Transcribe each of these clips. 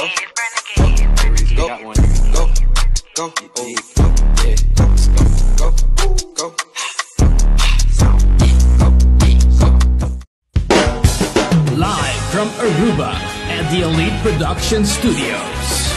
Go, go, go, go, yeah, go, go, go, go. Live from Aruba at the Elite Production Studios.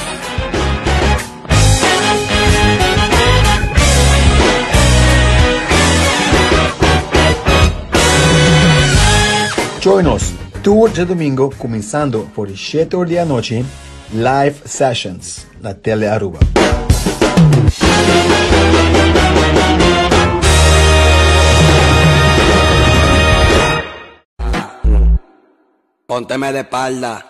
Join us tur djadomingo cuminsando for di shete or di anochi Live Sessions na Tele Aruba. Pónteme de espalda.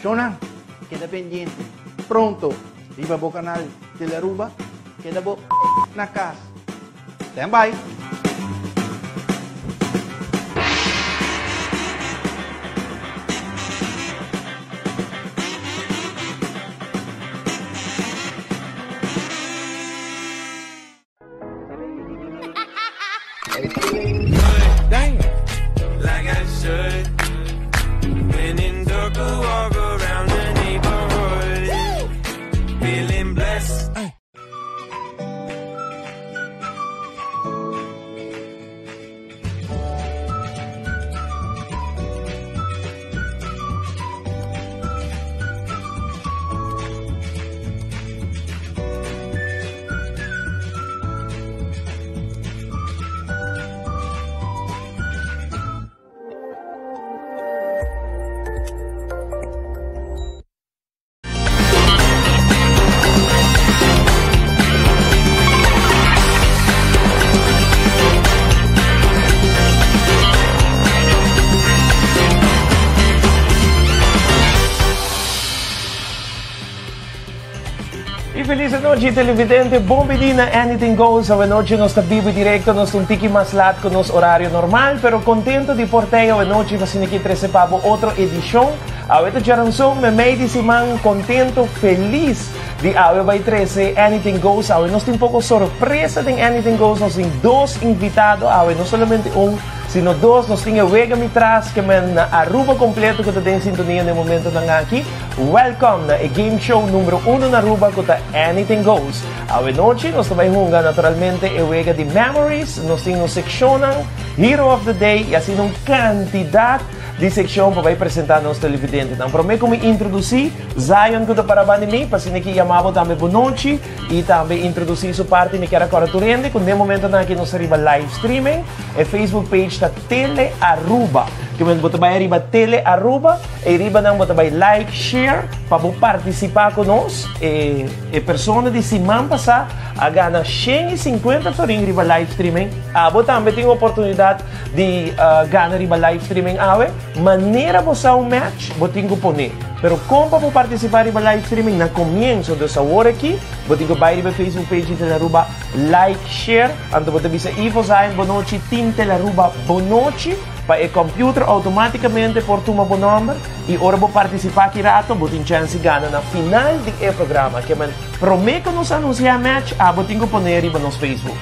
Shona, keda pendiente. Pronto, riba bo canal Telearuba, keda bo na cas. Stand by! Y feliz anochi televidente, bon bini na Anything Goes. Awe nochi nos ta bibo y directo, nos ta un tiki mas laat cu nos horario normal, pero contento di por tey awe nochi pa asina ki trece pa bo otro edicion. Awe ta djaranson, memey di siman, contento, feliz di awe bay trece Anything Goes. Awe nos tin poco sorpresa den Anything Goes, nos tin dos invitado awe, no solamente un, sino dos. Nos tin e wega mi tras ke men na Aruba completo cu ta den sintonia den momentonan aki. Welcome na e game show numero uno na Aruba cu ta Anything Goes. Awe nochi nos ta bay hunga naturalmente e wega di Memories, nos tin nos seccionnan, Hero of the Day y asina un cantidad di seccion pa bay presenta nos televidentenan. Prome cu mi introduci Zion cu ta para banda di mi, pa asina ki yama bo tambe bonochi y tambe introduci su parti, mi kier a corda tur hende cu den momentonan aki nos ta riba live streaming, e Facebook page ta Tele Aruba. Kimen bo ta bai ariba Tele Aruba, e riba nan bo ta bai like, share, pa bo participa cu nos. E e persona di siman pasa a gana 150 florin riba live streaming. Abo tambe tin oportunidad di gana riba live streaming awe. Manera bo sa un match, bo tin cu pone. Pero con pa bo participa riba live streaming? Na comienzo, dus awor aki, bo tin cu bai riba e Facebook page di Tele Aruba, like, share, anto bo ta bisa Ivo Zain bonochi, Team Tele Aruba bonochi, pa e computer automaticamente por tuma bo nomber y ora bo participa aki rato bo tin chance di gana na final di e programa. Ke men prome cu nos anuncia match abo tin cu pone riba nos Facebook.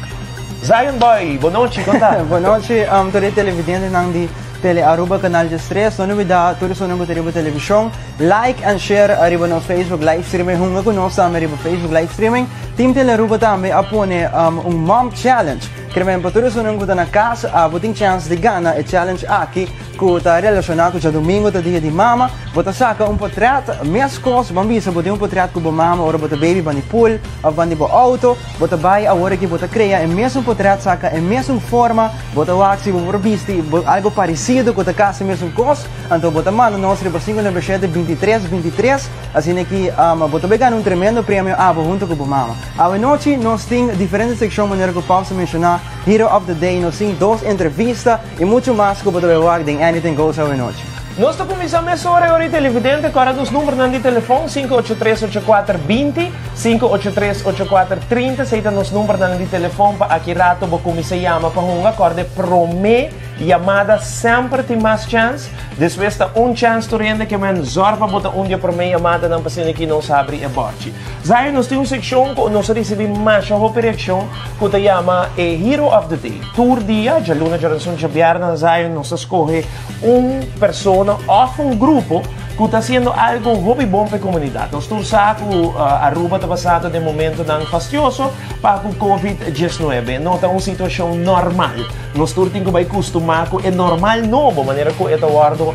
Zion Boy, bonochi, con ta? Bonochi, tur e televidentenan di Tele Aruba Canal 13. No olbida tur esunnan cu ta riba television, like and share ariba nos Facebook live streaming. Hunga cu nos tambe riba Facebook live streaming. Team Tele Aruba tambe a pone un Mom Challenge. Kremen pa tur esunnan ku ta na kas, abo tin chèns di gana e challenge aki ku ta relashoná ku djadumingu ta dia di mama. Bo ta saka un potrèt meskos, ban bisa bo tin un potrèt ku bo mama ora bo ta baby ban di pool òf ban di bo outo. Bo ta bai awor aki bo ta krea e mesun potrèt, saka e mesun forma, bo ta wak si bo por bisti algu paresido ku ta kasi mesun kos. Anto bo ta manda nos riba 597 23 23. Asina ki bo ta bai gana un tremendo premio abo hunto ku bo mama. Awe nochi nos tin diferente sekshon manera ku Paps a menshoná, Hero of the Day, nos tin dos entrevista i muchu mas ku bo ta bai wak den Anything Goes awe nochi. Nos ta kuminsá mesora e ora i televidente kòrda nos numbernan di telefòn, 583 84 20, 583 84 30, esei ta nos numbernan di telefòn pa aki rato bo kuminsá yama pa hunga, kòrda e promé yamada semper tin mas chèns. Despues ta un chèns tur hende ke men zòrg pa bo ta un di e promé yamadanan pa asina ki nos habri e bòrchi. Zion, nos tin un sekshon ku nos a risibí masha hopi reakshon ku ta yama e Hero of the Day. Tur dia, djaluna, djaranson, djabièrnè, Zion, nos ta skohe un persona òf un grupo ku ta hasiendo algu hopi bon pa e komunidat. Nos tur sa ku Aruba ta pasando den momentonan fastioso pa ku Covid 19. No ta un situashon normal. Nos tur tin ku bai kustumá ku e normal nobo, manera ku e ta wòrdu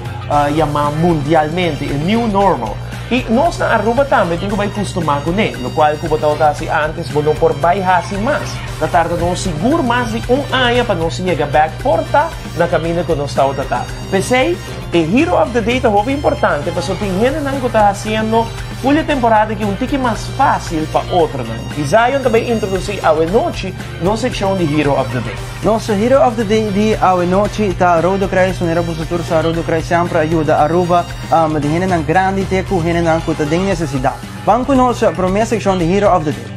yamá mundialmente, e new normal. I nos na Aruba tambe tin ku bai kustumá kuné. Lokual ku bo tabata hasi ántes, bo no por bai hasi mas. Ta tarda nos sigur mas di un aña pa nos yega bèk por ta na kaminda ku nos tabata ta. P'esei, e Hero of the Day ta hopi importante pasobra tin hendenan ku ta hasiendo ful e temporada aki un tiki mas fásil pa otronan. I Zion ta bai introdusí awenochi nos sekshon di Hero of the Day. Nos Hero of the Day di awe nochi ta Rode Kruis. Manera boso tur sa, Rode Kruis semper a yuda Aruba di hendenan grandi te ku hendenan ku ta den nesesidat. Ban ku nos prome sekshon di Hero of the Day.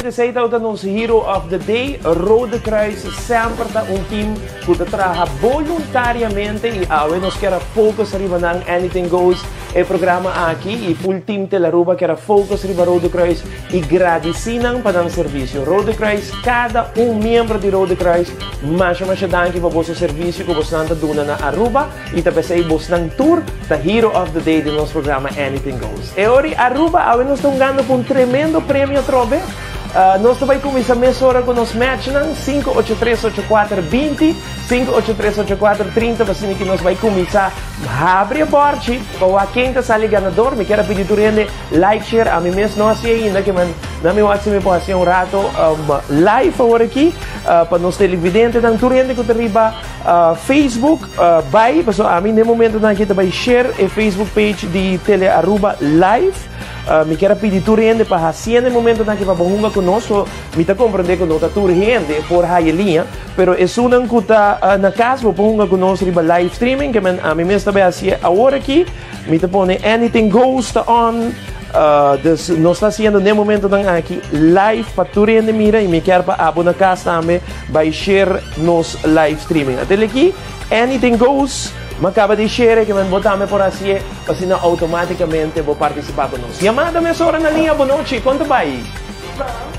Esey tabata nos Hero of the Day. Rode Kruis semper ta un team cu ta traha boluntariamente y awe nos kier a focus riba nan. Anything Goes e programa aki y full team Telaruba kier a focus riba Rode Kruis y gradici nan pa nan servicio. Rode Kruis, cada un miembro di Rode Kruis, masha masha danki pa boso servicio cu bosnan ta duna na Aruba y ta pesey bosnan tur ta Hero of the Day den nos programa Anything Goes. E ori Aruba, awe nos ta hungando pa un tremendo premio atrobe. Nos ta bay cuminsa mesora cu nos matchnan, cinco ocho tres ocho cuater binti, cinco ocho tres ocho cuater trinta, pa asina ki nos bay cuminsa habri e borchi pa wak ken ta sali ganador. Mi kier a pidi tur hende Like share ami mes no hasi ainda ke men na mi wak si mi por hasi un rato live awor aki pa nos televidentenan tur hende ku ta riba Facebook bai pasobra ami den momentonan aki ta bai share e Facebook page di Tele Aruba live mi kier a pidi tur hende pa hasi den momentonan aki pa bo hunga ku nos so mi ta komprende ku no ta tur hende por haya liña pero esunnan ku ta na kas bo por hunga ku nos riba live streaming ke men ami mes ta bai hasi awor aki. Mi ta pone Anything Goes ta on. Dus nos ta haciendo n'e momentonan aki live pa tur hende mira y mi kier pa abo na cas tambe bay share nos live streaming. Atel aki Anything Goes mi a caba di share ke men bo tambe por haci'e pa asina automaticamente bo participa cu nos. Yamada mesora na liña bonochi con ta bay?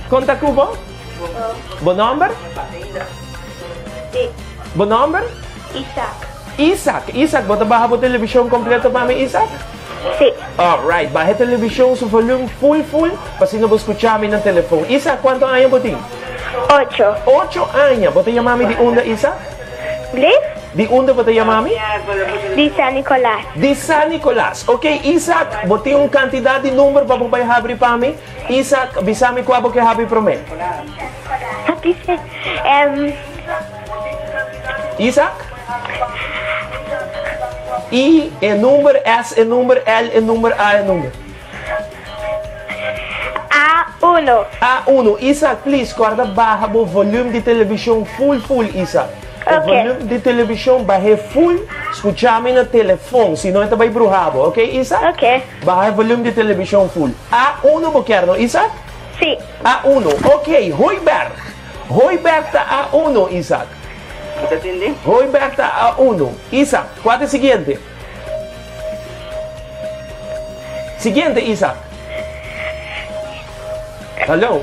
Con ta cu bo? Bo nomber? Bo nomber? Isaac. Isaac, Isaac, bo ta baha bo television completo pa mi, Isaac? Si. Alright, baha e television su volume full full pa asina bo scucha mi na telefon. Isaac, cuanto aña bo tin? Ocho. Ocho aña. Bo ta yama mi di unda, Isaac? Bliss? Di unda bo ta yama mi? Di San Nicolas. Di San Nicolas. Ok, Isaac, bo tin un cantidad di number pa bo bay habri pa mi? Isaac, bisa mi cua bo ke habri prome. Isaac? I e number, S e number, L e number, A e number. A1. A1. Isaac, please, corda baha bo volume di television full full, Isaac. E Ok. volume di television bahe full, scuchami na telefon, si no e ta bay bruha bo. Ok, Isaac? Ok. Baha e volume di television full. A1 bo kier, no, Isaac? Si. A1. Ok, Hooiberg. Hooiberg ta A1, Isaac. Bo ta tende? Hooiberg ta A1. Isaac, cua ta e siguiente? Siguiente, Isaac. Hallo.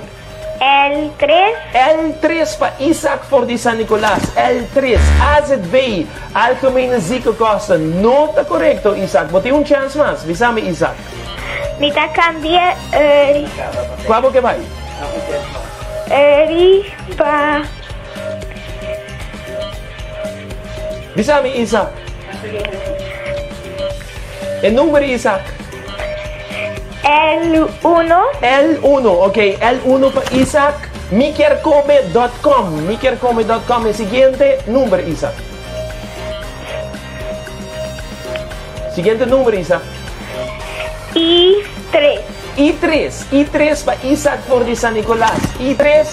L3. L3 pa Isaac for di San Nicolas. L3. AZV. Algemene Ziekenkosten. No ta corecto, Isaac. Bo tin un chance mas. Bisami, Isaac. Mi ta cambia e. Cua bo ke bai? Eri pa. Bisami, Isaac. E number, Isaac. L1. L1, ok. L1 pa Isaac. Mikierkome dot com. Mikierkome dot com. E siguiente number, Isaac. Siguiente number, Isaac. I3. I3. I3 pa Isaac for di San Nicolas. I3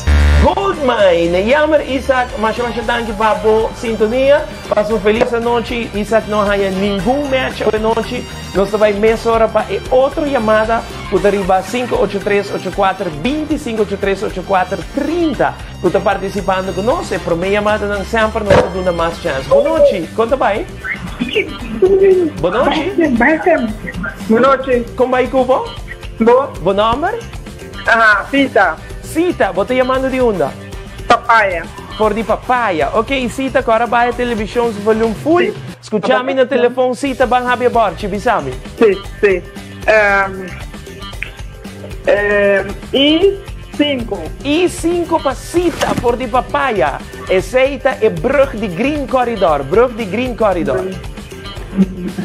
Goldmine. Jammer Isaac, masha masha danki pa bo sintonia. Pasa un feliz anochi. Isaac no haya ningun match awe nochi. Nos ta bai mesora pa e otro yamada ku ta riba 583 84 20 583 84 30 ku ta partisipando ku nos. E prome yamadanan semper nos ta duna mas chance. Bonochi, kon ta bai? Bonochi. Bonochi. Kon bai ku bo? Bo. Bo nomber? Aha, Sita. Sita, bo ta yamando di unda? Papaya. For di Papaya. Ok, Sita, ku ora baha e televishon su volume full. Si. Skucha mi na telefon, Sita, ban habia borchi, bisa mi. Si, si. Um, um, I sinku. I sinku pa Sita, for di Papaya. Esei ta e brug di Green Corridor, brug di Green Corridor.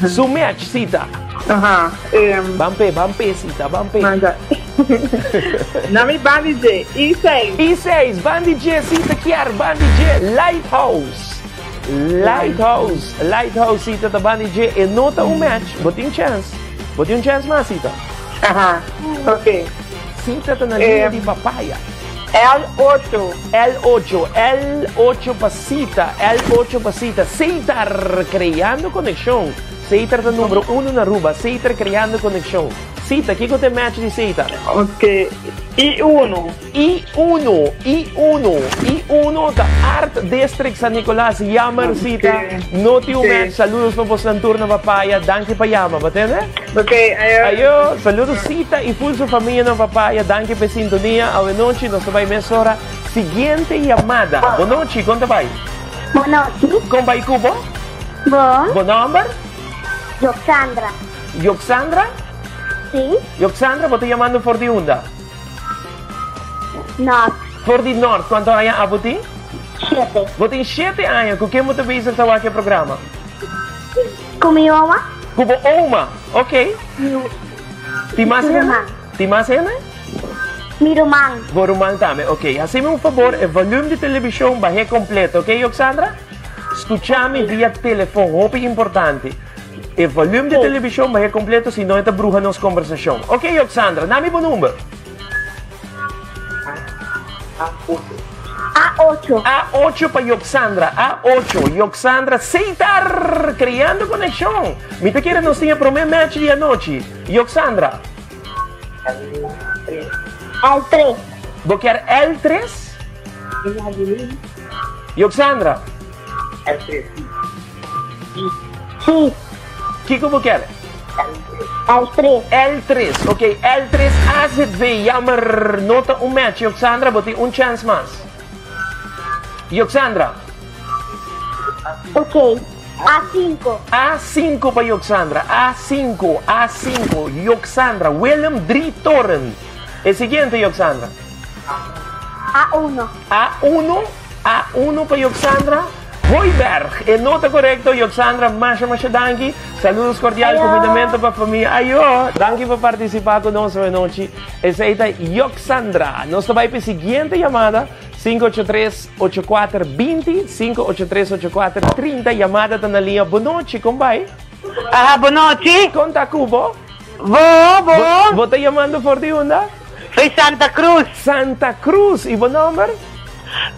Su match, Sita. Aha, um. Ban p'e, ban p'e, Sita, ban p'e. Manda. Na mi ban di dje, I seis. I seis, ban di dje, Sita kier, ban di dje, Lighthouse. Lighthouse, Lighthouse, Sita ta ban di dje, e no ta un match, bo tin chance. Bo tin un chance mas, Sita. Aha, ok. Sita ta na liña di papaya. L ocho. L ocho, L ocho pa Sita, L ocho pa Sita. Seitar creando conexion. Seitar ta numero uno na Aruba. Seitar creando conexion. Sita, kiko ta e match di Seitar? Ok, I uno. I uno, I uno, I uno ta Art District San Nicolas. Jammer Sita, no tin un match. Saludos pa bosnan tur na Papaya. Danki pa yama, bo tende? Ok, ayo. Ayo, saludos Sita y full su familia na Papaya. Danki pa e sintonia. Awenochi nos ta bay mesora. Siguiente yamada. Bonochi, con ta bay? Bonochi. Con bay cu bo? Bo. Bo nomber? Yoxandra. Yoxandra? Si. Yoxandra, bo ta yamando for di unda? Nort. For di Nort. Cuanto aña abo tin? Shete. Bo tin shete aña. Cu ken bo ta bezig ta wak e programa? Cu mi oma. Cu bo oma. Ok. Tin mas hende? Tin mas hende? Mi ruman. Bo ruman tambe. Ok. Hacimi un fabor, e volume di television bah'é completo, ok Yoxandra? Scuchami via telefon, hopi importante. E volume di television bah'é completo, si no e ta bruha nos conversacion. Ok Yoxandra, nami bo number. A8. A8 pa Yoxandra, A8, Yoxandra Seitar, creando conexion. Mi ta kere nos tin e prome match di anochi. Yoxandra. L3. Bo kier L3? Yoxandra. L3. Sí. Kiko bo kier? L3. L3, ok, L3 AZV, jammer, no ta un match, Yoxandra, bo tin un chance mas. Yoxandra. Ok, A5. A5 pa Yoxandra, A5, A5, Yoxandra, Willem Drietorn. E siguiente, Yoxandra. A1. A1, A1 pa Yoxandra. Hooiberg, e no ta korekto, Yoxandra, masha masha danki. Saludos kordial, Ayo. kumindamentu pa famia. Ayo! Danki pa partisipá ku nos awenochi. Esei ta Yoxandra. Nos ta bai pa e siguiente yamada, 583 84 20, 583 84 30. Yamada ta na liña. Bonochi, kon bai? Aha, bonochi. Kon ta ku bo? Bo, bo. Bo ta yamando for di unda? Soy Santa Cruz. Santa Cruz. Y bo nomber?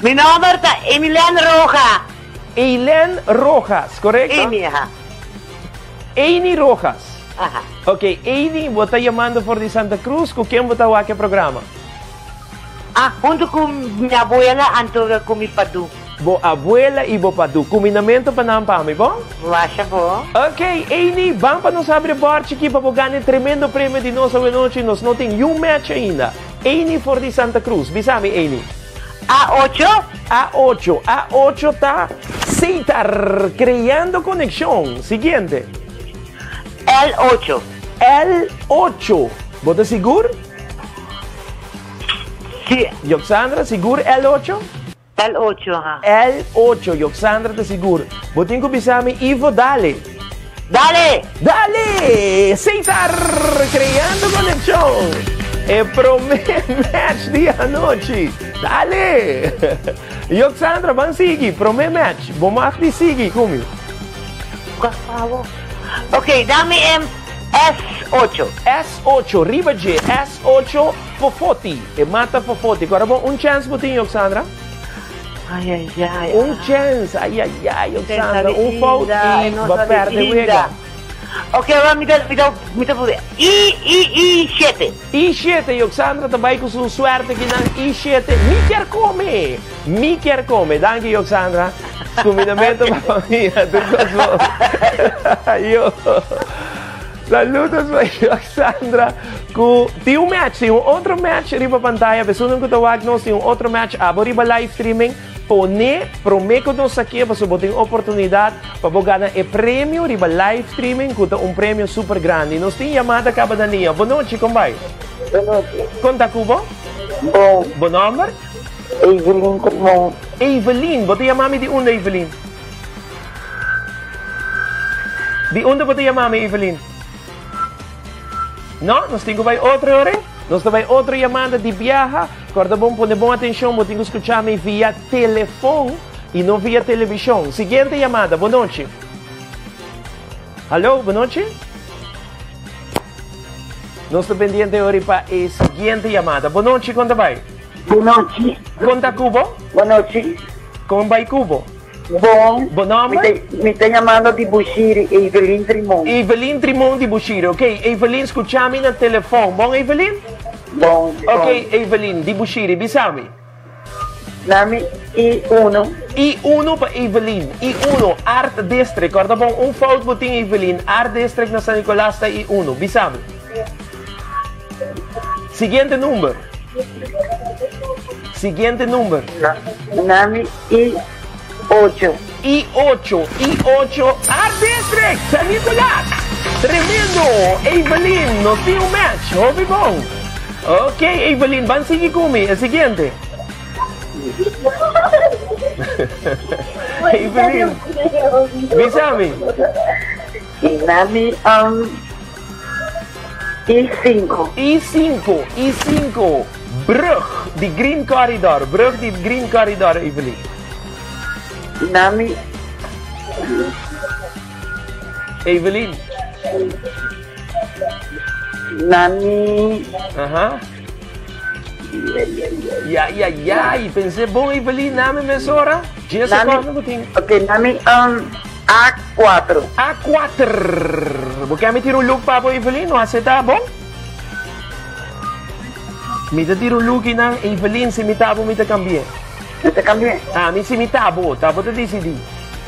Mi nomber ta Emilen Rojas. Eilen Rojas, correcto? Amy, ajá. Eini Rojas. Ajá. Ok, Eini, bo ta yamando for di Santa Cruz. Cu ken bo ta wak e programa? Ah, hunto cu mi abuela anto cu mi padu. Bo abuela y bo padu. Cumindamento pa nan pa mi, bon? Masha bon. Ok, Eini, ban pa nos habri e borchi aki pa bo gana e tremendo premio di nos awenochi. Nos no tin yun match ainda. Eini for di Santa Cruz. Bisa mi, Eini. A ocho. A ocho. A ocho ta Seitar, creando conexion. Siguiente. L ocho. L ocho. Bo ta sigur? Si. Yoxandra, sigur L ocho? L ocho, ha. L ocho, Yoxandra ta sigur. Bo tin ku bisa mi, Ivo, dale. Dale! Dale! Cesar creando conexion. E prome match di anochi. Dale! Yoxandra, ban sigui. Prome match. Bo mag di sigui ku mi. Ok, dami em S ocho. S ocho, riba dje. S ocho. Fofoti, e mata Fofoti. Ku ora bo un chèns bo tin, Yoxandra? Ai, ai, ai. Un chèns, ai, ai, ai, Yoxandra. Un fout i bo a pèrdè wega. Ok, awor mi ta, mi ta, mi ta pone I, I, I shete. I shete, Yoxandra ta bai ku su suerte kinan. I shete. Mi kier kome! Mi kier kome. Danki, Yoxandra. Skuminamentu pa famia. Tur kos bon. Ayo. Saludos pa Yoxandra ku tin un match, tin un otro match riba pantaya. Esunnan ku ta wak nos tin un otro match abo riba live streaming. Pone prome ku nos saké pasobra bo tin oportunidat pa bo gana e premio riba live streaming ku ta un premio super grandi. Nos tin yamada kaba na liña. Bo nochi, kon bai? Bo nochi. Kon ta ku bo? Bon. Bo nòmber? Evelyn Tremont. Evelyn, bo ta yama mi di unda Evelyn? Di unda bo ta yama mi, Evelyn? No, nos tin ku bai otro ora. Nos ta bai otro yamada di biaha. Korda bon, pone bon atenshon, bo tin ku skucha mi via telefon i no via televishon. Siguiente yamada, bon nochi. Hallo, bon nochi. Nos ta pendiente ora pa e siguiente yamada. Bon nochi, kon ta bai? Bon nochi. Kon ta ku bo? Bon nochi. Kon bai ku bo? Bon. Bo nomber? Mi ta yamando di Bushiri, Evelyn Trimon. Evelyn Trimon di Bushiri. Ok, Evelyn, skucha mi na telefon. Bon, Evelyn? Bon, bon. Ok, Evelyn, di Bushiri, bisa mi. Na mi I uno. I uno pa Evelyn. I uno, Art District. Kòrda bon, un fout bo tin, Evelyn. Art District na San Nicolas ta I uno. Bisa mi. Siguiente number. Siguiente number. Na mi I ocho. I ocho, I ocho, Art District, San Nicolas. Tremendo, Evelyn, nos tin un match, hopi bon. Ok, Evelyn, ban sigui cu mi, e siguiente. Evelyn, bisa mi. Na mi um, I cinco. I cinco, I cinco. Brug di Green Corridor, brug di Green Corridor, Evelyn. Nami. Evelyn. Nami. Aha. Ya, ya, ya. I pensé bon, Evelyn, nami mesora. Dies secondo ku tin. Ok, nami um, A4. A4. Bo ke mi tira un look pa bo, Evelyn? No acepta, bon? Mi ta tira un look nan, Evelyn, si mi ta bo, mi ta cambié. Mi ta cambié? Ah, mi si mi ta bo, ta bo ta decidi.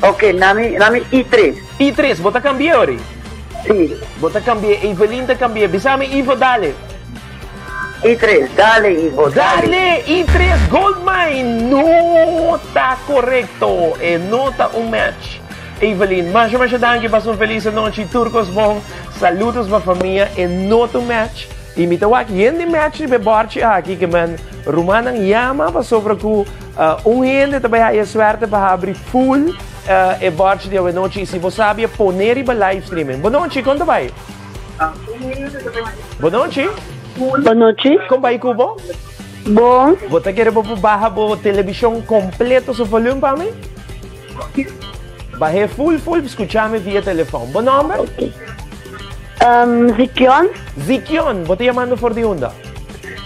Ok, nami, nami I3. I3, bo ta cambié, ori? Si. Bo ta cambié, Evelyn ta cambié. Bisa mi, Ivo, dale. I3, dale, Ivo, dale. Dale, I3, Goldmine. No ta correcto. E no ta un match. Evelyn, masha masha danki, pasa un feliz anochi, tur cos bon, saludos pa famia, e no ta un match. I mi ta wak hende match riba e bòrchi aki ke men rumannan yama pasobra ku un hende ta bai haya suerte pa habri full e bòrchi di awenochi i si bo sabi e pone riba live streaming. Bonochi, kon ta bai? Bonochi. Bonochi. Kon bai ku bo? Bon. Bo ta kere bo por baha bo telebishon kompleto su volume pa mi? Bah'é full full skucha mi via telefòn. Bo nòmber? Ok. Um, Zikion. Zikion, bo ta yamando for di unda?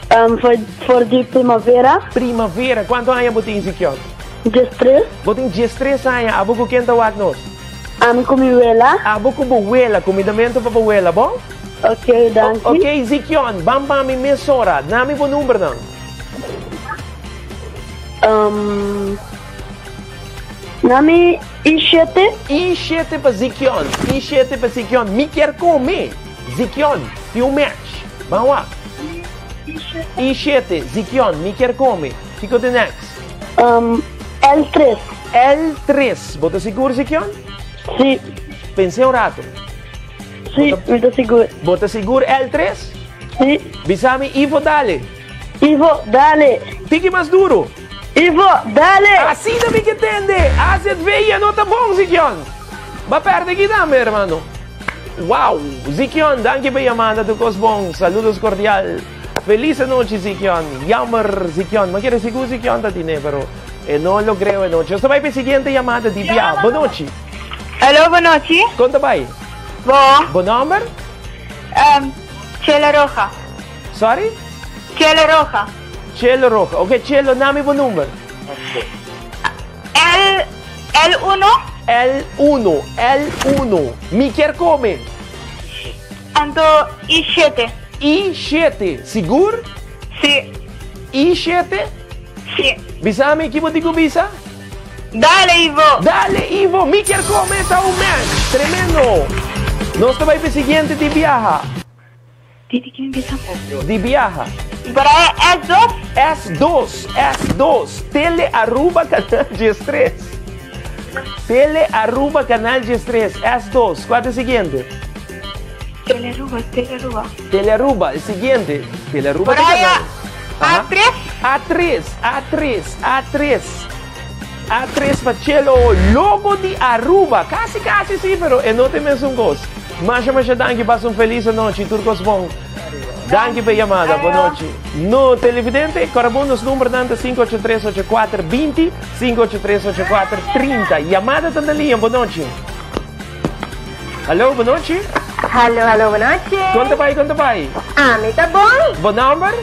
For, for di primavera. Primavera. Kuantu aña bo tin, Zikion? 13. Bo tin 13 aña. Abo ku ken ta wak nos? Ami ku mi wela. Abo ku bo wela. Kumindamentu pa bo wela, bon? Ok, danki. Ok, Zikion, ban pa mi mesora. Dami bo numbernan. Nami I7. I7 pa Zikion. I7 pa Zikion. Mi kier kome. Zikion, tin un match. Ban wak. I7, Zikion, mi kier kome. Kiko the next? L3. L3. Bo ta sigur, Zikion? Si. Pens'é un rato. Si, mi ta sigur. Bo ta sigur L3? Si. Bisa mi Ivo dale. Ivo dale. Tiki mas duro. Ivo dale. Asina mi ke tende. AZV ya no ta bon, Zikion. Ba perde ki tambe, hermano. Wow! Zikion, danki pa yamada, tur kos bon. Saludos cordial. Feliz anochi, Zikion. Jammer, Zikion. Ma kere sigur Zikion ta tine, pero e no logr'é anochi. Nos ta bai pa e siguiente yamada di bia. Bonochi. Aló, bonochi. Kon ta bai? Bo. Bo nomber? Chelo Roja. Sorry? Chelo Roja. Chelo Roja. Ok, Chelo, nami bo number. L, L uno. L uno, L uno. Mi kier come. Anto I shete. I shete. Sigur? Si. I shete? Si. Bisa mi ki bo tin ku bisa? Dale Ivo! Dale Ivo! Mi kier come ta un match! Tremendo! Nos ta bai pa e siguiente di biaha. Di ki mi bisa? Di biaha. Por ahí S dos. S dos, S dos. Tele Aruba canal 13. Tele Aruba canal 13, S dos. Cual ta e siguiente? Tele Aruba, Tele Aruba. Tele Aruba, e siguiente. Tele Aruba Por ahí A tres. A tres, A tres, A tres. A tres pa Chelo, logo di Aruba. Casi, casi si, pero e no ta e mesun cos. Masha, masha danki, pasa un feliz anochi, tur cos bon. Danki pa e yamada, bon nochi. No, televidente, cora bon, nos numbernan ta 583 84 20, 583 84 30. Yamada ta na liña, bon nochi. Hallo, bon nochi. Hallo, hallo, bon nochi. Con ta bai, con ta bai? Ami ta bon. Bo nomber?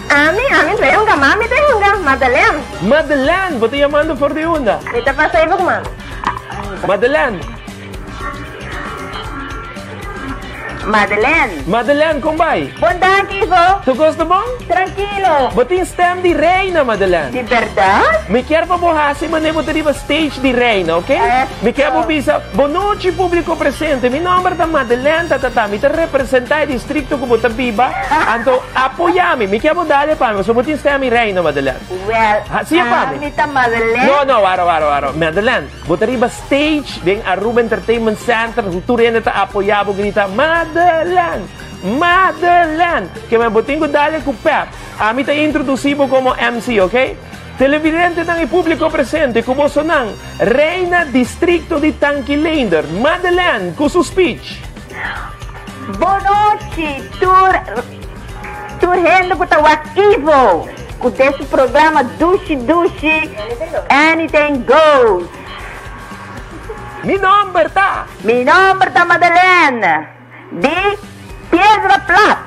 Ami, ami ta hunga, mami ta hunga, Madeleine. Madeleine, bo ta yamando for di unda? Mi ta pasa ei boek, mami. Madeleine. Madeleine. Madeleine, kon bai? Bon danki, Ivo. Tur kos ta bon? Trankilo. Bo tin stem di reina, Madeleine. Di bèrdat? Mi kier pa bo hasi manera bo ta riba stage di reina, oke? Mi kier bo bisa, Bonochi públiko presente, mi nòmber ta Madeleine tatatá, mi ta representá e distrikto ku bo ta biba, anto apoyá mi. Mi kier bo dale pa mi, pasobra bo tin stem di reina, Madeleine. Wèl, Hasié pa mi. ami ta Madeleine. No, no, wara, wara, wara. Madeleine, bo ta riba stage den Aruba Entertainment Center, tur hende ta apoyá bo, grita, Madeleine! Madeleine! Ke men bo tin ku dale ku pèp. Ami ta introdusí bo komo MC, oke? Televidentenan i públiko presente, ku bosonan, Reina Distrikto di Tanki Leendert, Madeleine, ku su speech. Bonochi tur tur hende ku ta wak Ivo ku den su programa Dushi Dushi Anything Goes. Mi nomber ta. Mi nomber ta Madeleine di Piedra Plat.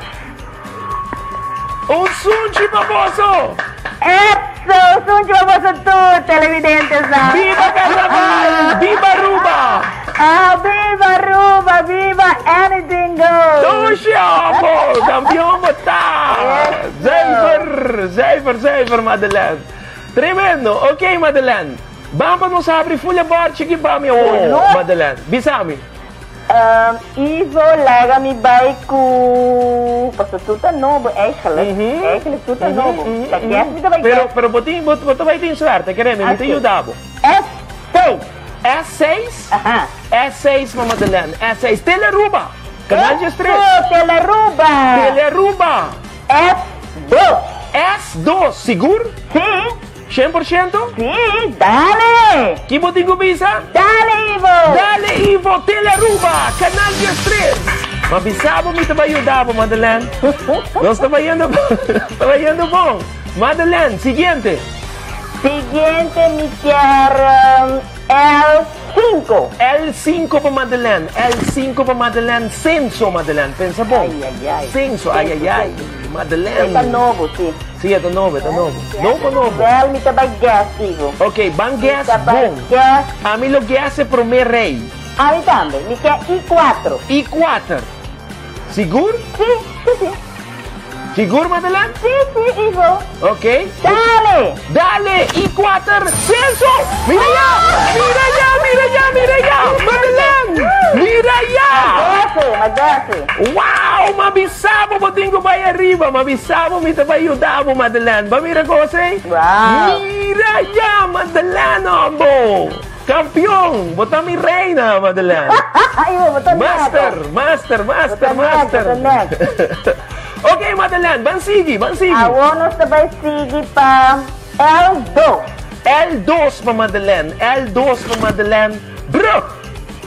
Un sunchi pa boso! Eso! Sunchi pa boso tur, televidentesnan! Biba Carnaval! Biba Aruba! Ah, biba Aruba! Biba Anything Goes! Dushi abo! Campeon bo ta! Zuiver! Zuiver, zuiver, Madeleine! Tremendo! Ok, Madeleine. Ban pa nos habri full e bòrchi ki pa mi awor, Madeleine. Bisa mi. Ivo, laga mi bai ku, pasobra tur ta nobo eigenlijk. Eigenlijk tur ta nobo. Ta guess mi ta bai guess. Pero, pero bo tin, bo ta bai tin suerte, kere mi, mi ta yuda bo. S6. S6? Aha. S6, mama Madeleine. S6. Tele Aruba. Canal 13. Eso, Tele Aruba. Tele Aruba. S2. S2, sigur? Si. 100%? Si, dale! Ki bo tin ku bisa? Dale Ivo! Dale Ivo! Tele Aruba, Canal 13! Ma bisa bo mi ta bai yuda bo, Madeleine. Nos ta bayendo, ta bayendo bon. Madeleine, siguiente. Siguiente mi kier L5. L5 pa Madeleine, L5 pa Madeleine. Censo, Madeleine, pensa bon. Ay, ay, ay. Censo, ay, ay, ay. Madeleine. E ta nobo, si. Si, e ta nobo, e ta nobo. Nobo, nobo. Wel, mi ta bay guess, Ivo. Ok, ban guess Mi ta bay bon. guess. Ami lo guess e prome rey. Ami tambe. Mi ke I cuatro. I cuater. Sigur? Si, si, si. Sigur, Madeleine? Si, si, Ivo. Ok. Dale! Dale! I cuater, Celso! Mira ya! Mira ya, mira ya, mira ya! Madeleine! Mira ya! M'a guess, m'a guess. Wow! M'a bisa bo bo tin cu bay ariba. M'a bisa bo mi ta bay yuda bo, Madeleine. Ba mira cos ey? Wow! Mira ya, Madeleine, hombo! Campeon! Bo ta mi reina, Madeleine. Ivo, bo ta Master, master, master, master. Ok, Madeleine, ban sigui, ban sigui. Awor nos ta bay sigui pa L dos. L dos pa Madeleine, L dos pa Madeleine. Brug!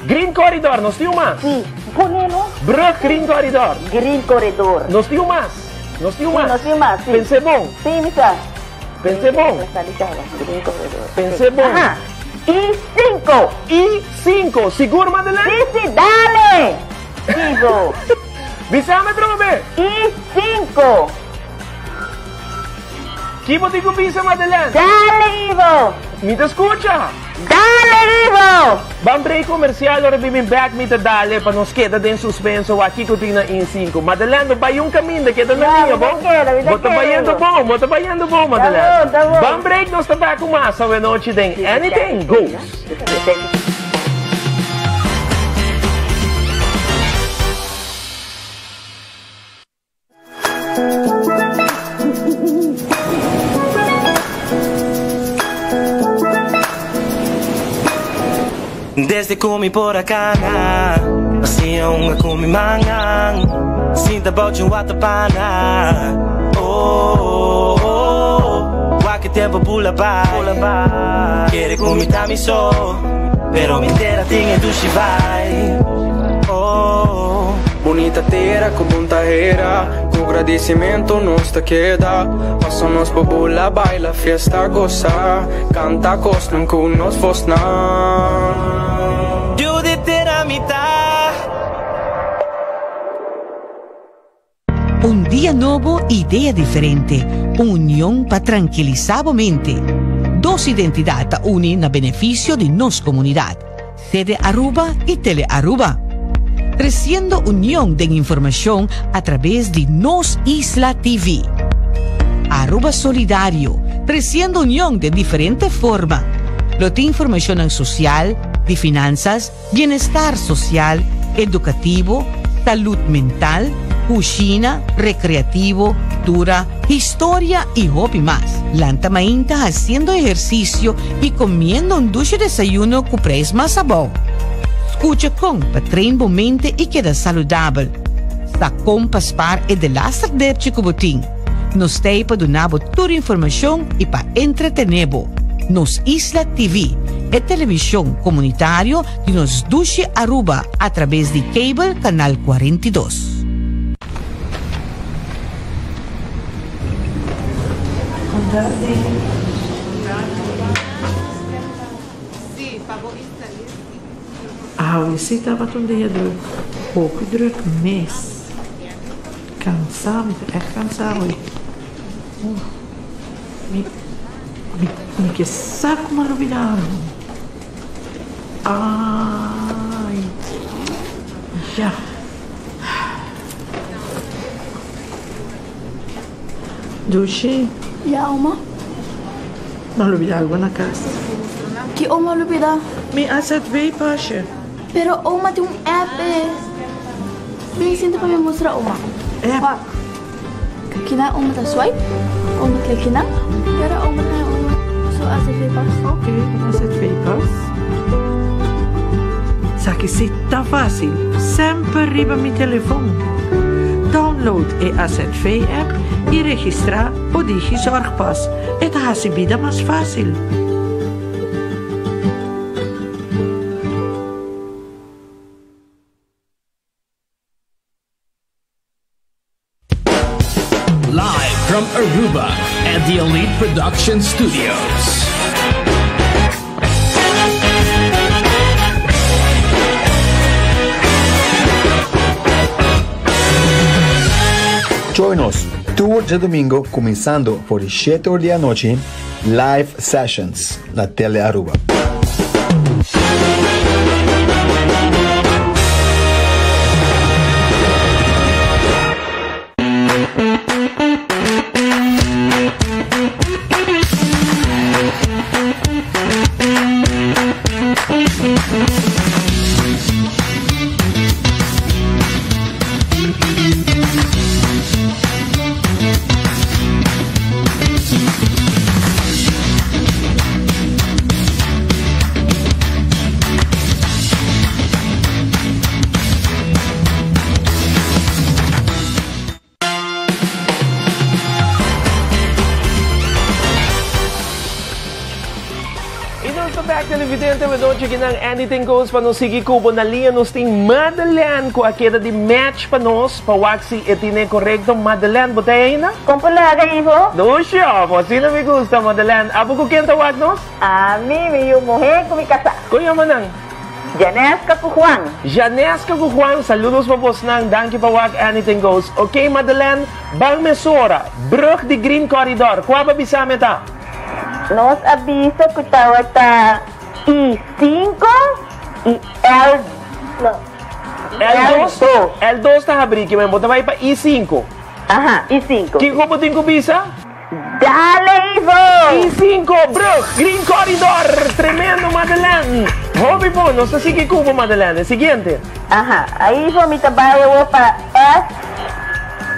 Green Corridor, nos tin un mas. Si, pone no. Brug, Green Corridor. Green Corridor. Nos tin un mas. Nos tin un Si, mas. nos tin un mas, si. Pens'é bon. Si, mi sa. Pens'é bon. Pens'é bon. Aha. I cinco. I cinco. Sigur, Madeleine? Si, si, dale! Ivo. Bisame trobe. I cinco. Ki bo tin cu bisa, Madeleine? Dale, Ivo! Mi ta scucha! Dale, Ivo! Ban break comercial, ora bin back mi ta dale pa nos keda den suspenso wak kico tin na I cinco. Madeleine, no bay un caminda, keda na No, liña, mi ta bon? keda, mi ta Bo ta keda, bayendo Ivo. bon, bo ta bayendo bon, Ta Madeleine. bon, ta bon. Ban break, nos ta back cu mas awe nochi den Anything Goes. Desde cu mi por a cana, Hacia un cu mi mangan, Sinta bou di un watapana. Oh, oh, oh, Wak e tempo bula bay. Kere cu mi ta mi so, Pero mi tera tin e dushi vibe. Oh. Bunita tera cu bon tahera, Cu gradicimento nos ta keda. Paso nos por bula, baila, fiesta, goza, Canta cosnan cu nos voznan. Yu di tera mi ta. Un dia nobo, idea diferente, un union pa trankilisa bo mente. Dos identidad ta uni na beneficio di nos comunidad, Sede Aruba y Tele Aruba. Treciendo union den informacion a traves di Nos Isla TV. Aruba Solidario, treciendo union den diferente forma. Lo tin informacionnan social, di finanzas, bienestar social, educativo, salud mental, cushina, recreativo, cultura, historia y hopi mas. Lanta mainta haciendo ehercicio y comiendo un dushi desayuno cu prijs mas abou. Scucha con pa train bo mente y keda saludabel. Sa con pa spaar e delaster depchi cu bo tin. Nos t'ey pa duna bo tur informacion y pa entretene bo. Nos Isla TV, e television comunitario di nos dushi Aruba a traves di cable canal 42. Awe si tabata un dia druk, hopi druk mes. Cansá, mi ta echt cansá awe. Mi, mi, mi ke sa cu mi a lubida algo. Ay, ya. Dushi. Ya, oma. Mi a lubida algo na cas. Ki oma a lubida? Mi AZV pasje. Pero oma tin un app e. Bin sinta pa mi mustra oma. App? Wak. Kina oma ta swipe, oma klik kina, y ora oma ta haña su AZV pas. Ok, AZV pas. Sa ki si ta fácil, semper riba mi telefon. Download e AZV app y registra bo Digizorgpas. E ta haci bida mas fácil. Live from Aruba at the Elite Production Studios. Join nos tur djadomingo cuminsando for di shete or di anochi, Live Sessions na Tele Aruba. Y nos ta back televidente we noche kinan Anything Goes pa nos sigui cubo na liña nos tin Madeleine cu a keda di match pa nos pa wak si e tine correcto Madeleine bo ta ainda? Con por laga Ivo? No sho, asina mi gusta Madeleine. Abo cu ken ta wak nos? Ami, mi yu muhe cu mi casa. Con yama nan? Janeska ku Juan. Janeska ku Juan, saludos pa bosnan, danki pa wak Anything Goes. Ok Madeleine, ban mesora, brug di Green Corridor, kua bo a bisa mi ta? Nos a bisa ku tawata I sinku i L no. L dos? L dos ta habrí, kimen bo ta bai pa I sinku. Aha, I sinku. Kiko bo tin ku bisa? Dale Ivo! I cinco, brug, Green Corridor! Tremendo Madeleine! Hopi bon, nos ta sigui cu bo Madeleine. E siguiente. Aha, Ivo mi ta bai awor pa S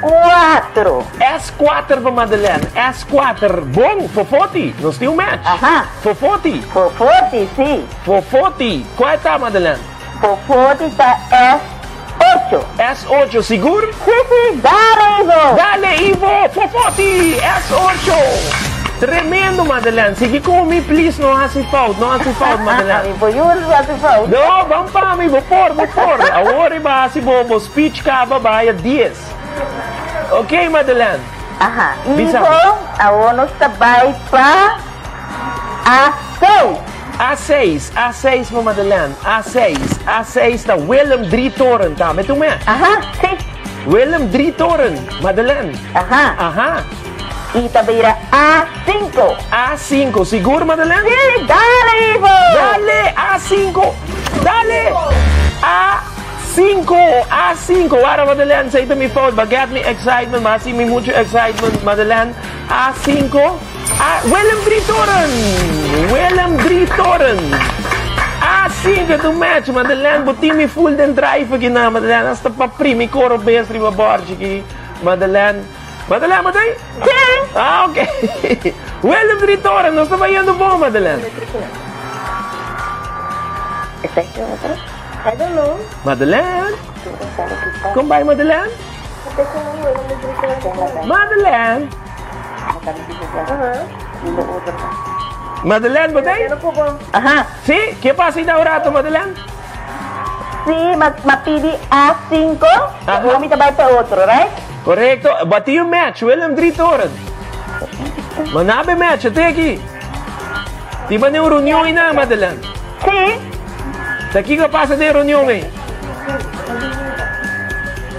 cuatro. S cuater pa Madeleine, S cuater. Bon, Fofoti, nos tin un match. Aha. Fofoti. Fofoti, si. Fofoti, cual ta Madeleine? Fofoti ta S Ocho. S ocho, sigur? Si, si, dale Ivo! Dale Ivo! Fofoti! S ocho! Tremendo Madeleine! Sigui ku mi please, no hasi fout, no hasi fout Madeleine. Mi por yuda si hasi fout. No, ban pa mi, bo por, bo por. Awor riba hasi bo bo speech kaba bai a dies. Ok Madeleine. Aha, Ivo, awor nos ta bai pa A seis. A seis, A seis pa Madeleine, A seis, A seis ta Willem Drietoren tambe tu me. Aha, si. Willem Drietoren, Madeleine. Aha. Aha. I ta bira A cinco. A cinco, sigur Madeleine? Si, dale Ivo! Dale, A cinco, dale! A cinco, A cinco, wara Madeleine, esei ta mi fout, but get me excitement, ma hasi mi mucho excitement, Madeleine, A cinco. A Willem Drietoren! Willem Drietoren! A sí, que tu match, Madeleine, bo tin mi full den drive aki na, Madeleine, hasta pa primi coro bes riba borchi aki, Madeleine. Madeleine, bo ta ahí? Sí! Ah, ok. Willem Drietoren, nos ta bayendo bon, Madeleine. I don't know. Madeleine? Kon bai, Madeleine? Madeleine? Madeleine, bo t'ei? Aha. Sí? Ke pasa ei un rato, Madeleine? Sí, ma, ma pidi A5, awor mi ta bai pa otro, right? Correcto. Bati un match, Willem Drietoren. Ma nabe match, te aki. Ti ba un reunion ei na, Madeleine? Sí. Ta kiko pasa den reunion ei?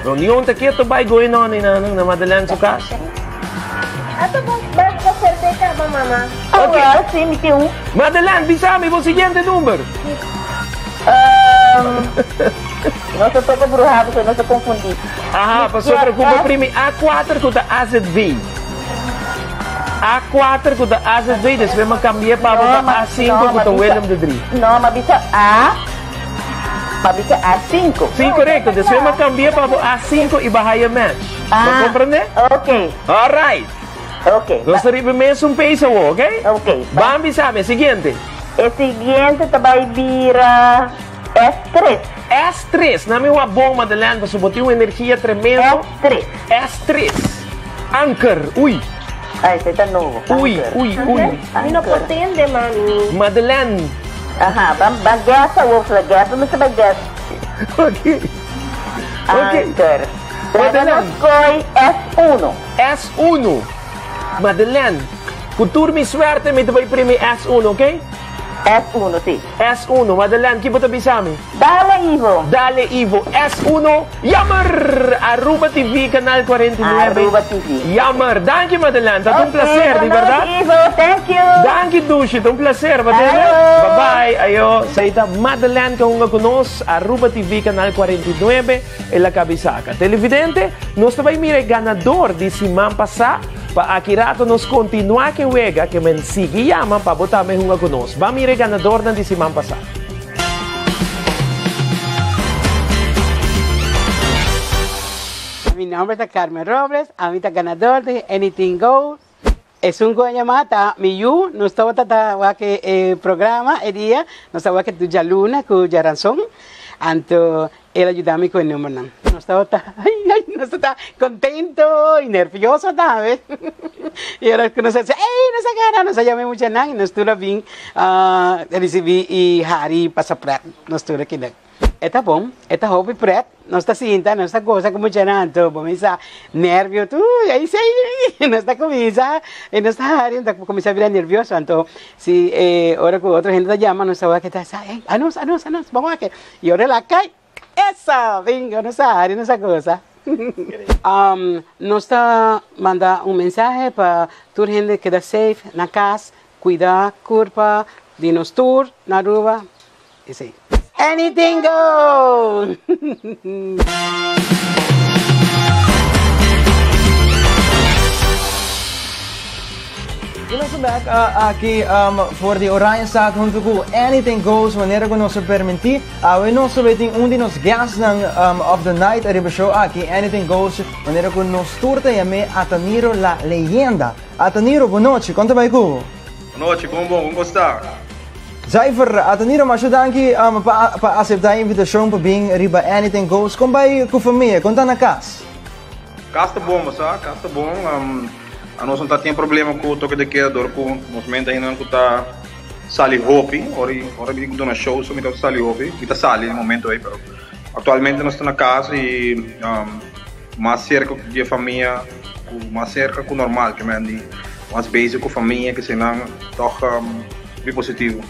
Reunion ta keto bai going on ei na, na Madeleine su cas? Ato bo bas pa serte caba mama. Oh, well, si, mi tin un. Madeleine, bisa mi bo siguiente number. Um, no ta toca bruha pasobra no ta confundi. Aha, pasobra cu bo primi A4 cu ta AZV. A4 cu ta AZV, despues mi a cambia pa bo ta A5 cu ta Willem de Drie. No, mi a bisa A, mi a bisa A5. Si, corecto. Despues mi a cambia pa bo A5 y bo a haya match. Ah, Bo comprende? Ok. All right. Ok. Nos ta riba mesun peso awor, ok? Ok. Ban bisa mi, e siguiente. E siguiente ta bai bira S3. S3. Na mi wak bon, Madeleine, pasobra bo tin un energia tremendo. S3. S3. Anker. Ui. Ay, esei ta nobo. Ui, ui, ui. Mi no por tende, mami. Madeleine. Aha, ban, ban guess awor, pasobra guess, bo mester bai guess. Ok. Ok. Anker. Laga Madeleine. nos koy S1. S1. Madeleine, ku tur mi suerte mi ta bai primi S1, ok? S1, si. S1, Madeleine, ki bo ta bisa mi? Dale Ivo! Dale Ivo! S1, jammer! Aruba TV, Canal 49. Aruba TV. Jammer! Danki Madeleine, ta un placer, di berdad? Bon nochi Ivo, thank you! Danki Dushi, ta un placer, Madeleine. Ayo! Bye bye, ayo. Esey ta Madeleine cu a hunga cu nos, Aruba TV, Canal 49, el a cabi saca. Televidente, nos ta bay mira e ganador di siman pasa, pa aki rato nos continua cu e wega, ke men sigui yama pa bo tambe hunga cu nos. Ban mira e ganadornan di siman pasa. Mi nomber ta Carmen Robles, ami ta ganador di Anything Goes. Esun ku a yama ta mi yu, nos tabata ta wak e programa e dia, nos ta wak e djaluna ku djaranson, anto el a yuda mi ku e numbernan. Nos tabata ay ay nos ta contento y nervioso tambe y ora ku nos a bisa ey nos a gana nos a yama e muchanan y nos tur a bin ricibi y hari pasa pret nos tur a keda. E ta bon, e ta hopi pret, nos ta sinta, nos ta gosa ku muchanan anto bo misa nervio tur ay sey nos ta kuminsa y nos ta hari nos ta kuminsa bira nervioso anto si e ora ku otro hende ta yama nos ta wak ta sa ey anos anos anos bo wak y ora el a kai Esa! Bingo, nos a hari, nos a goza. Nos ta manda un mensahe pa tur hende keda safe na cas, cuida curpa di nos tur na Aruba. Esey. Anything goes! Y nos ta bek aki for di Oranjestad hunto cu Anything Goes manera cu nos a permiti. Awe nos ta bay tin un di nos guestnan of the night ariba show aki Anything Goes manera cu nos tur ta yam'e Ataniro La Leyenda. Ataniro bo nochi, con ta bay cu bo? Bo nochi, bon bon, con bo sta? Zuiver, Ataniro masha danki pa acepta e invitacion pa bin riba Anything Goes. Con bay cu famia? Con ta na cas? Cas ta bon bo sa, cas ta bon. Anos no ta tin problema ku toke de keda dor ku nos menta hendenan ku ta sali hopi. Ora ora mi tin ku duna show so mi ta sali hopi. Mi ta sali na momento ei pero aktualmente nos ta na kas i mas serka di e famia ku mas serka ku normal ke men di mas bezig ku famia kesenan tòg hopi positivo.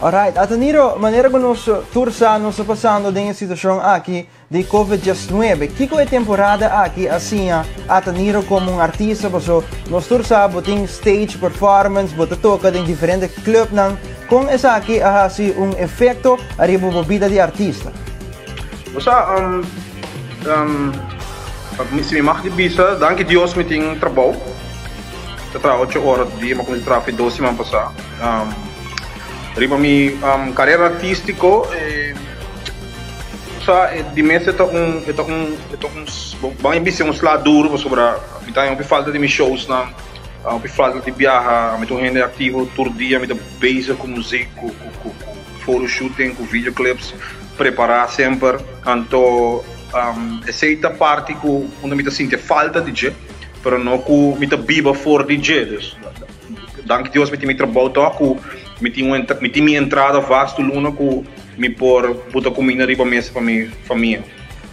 Alright, Ataniro, manera ku nos tur sa nos ta pasando den e situashon aki Di Covid 19. Kiko e temporada aki a siña Ataniro komo un artista? Paso nos tur sa bo tin stage performance, bo ta toka den diferente clubnan. Kon esaki a hasi un efekto ariba bo bida di artista? Bo sa, si mi mag di bisa, danki Dios mi tin trabou. Mi ta traha ocho ora tur dia, mi a kuminsá traha dos siman pasá. Riba mi karera artístiko. Sa e di mes e ta un e ta un e ta un ban e bisa un sla duro pasobra mi ta haña hopi falta di mi showsnan, hopi falta di biaha, mi ta un hende aktivo tur dia mi ta bezig ku muzik ku ku ku ku photoshooting ku videoclips prepara semper anto esei ta parti ku unda mi ta sinti e falta di dje pero no ku mi ta biba for di dje dus danki Dios mi tin mi trabou tok ku mi tin un mi tin mi entrada vast tur luna ku Mi por buta cuminda riba mesa pa mi famia.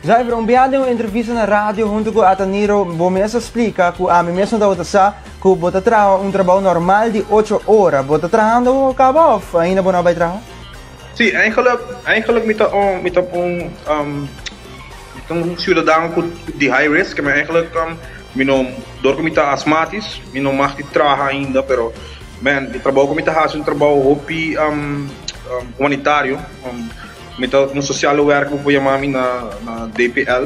Zuiver, un bia den un entrevista na radio hunto cu Ataniro, bo mes a splica cu ami mes no tabata sa cu bo ta traha un trabao normal di ocho ora. Bo ta trahando caba of ainda bo no a bay traha? Sí, eigenlijk, eigenlijk mi ta un, mi ta un, mi ta un ciudadano cu di high risk, maar eigenlijk mi no, door cu mi ta asmatisch, mi no mag di traha ainda, pero Man, e trabou ku mi ta hasi un trabou hopi humanitario. Mi ta un sociale werker bo por yama mi na DPL.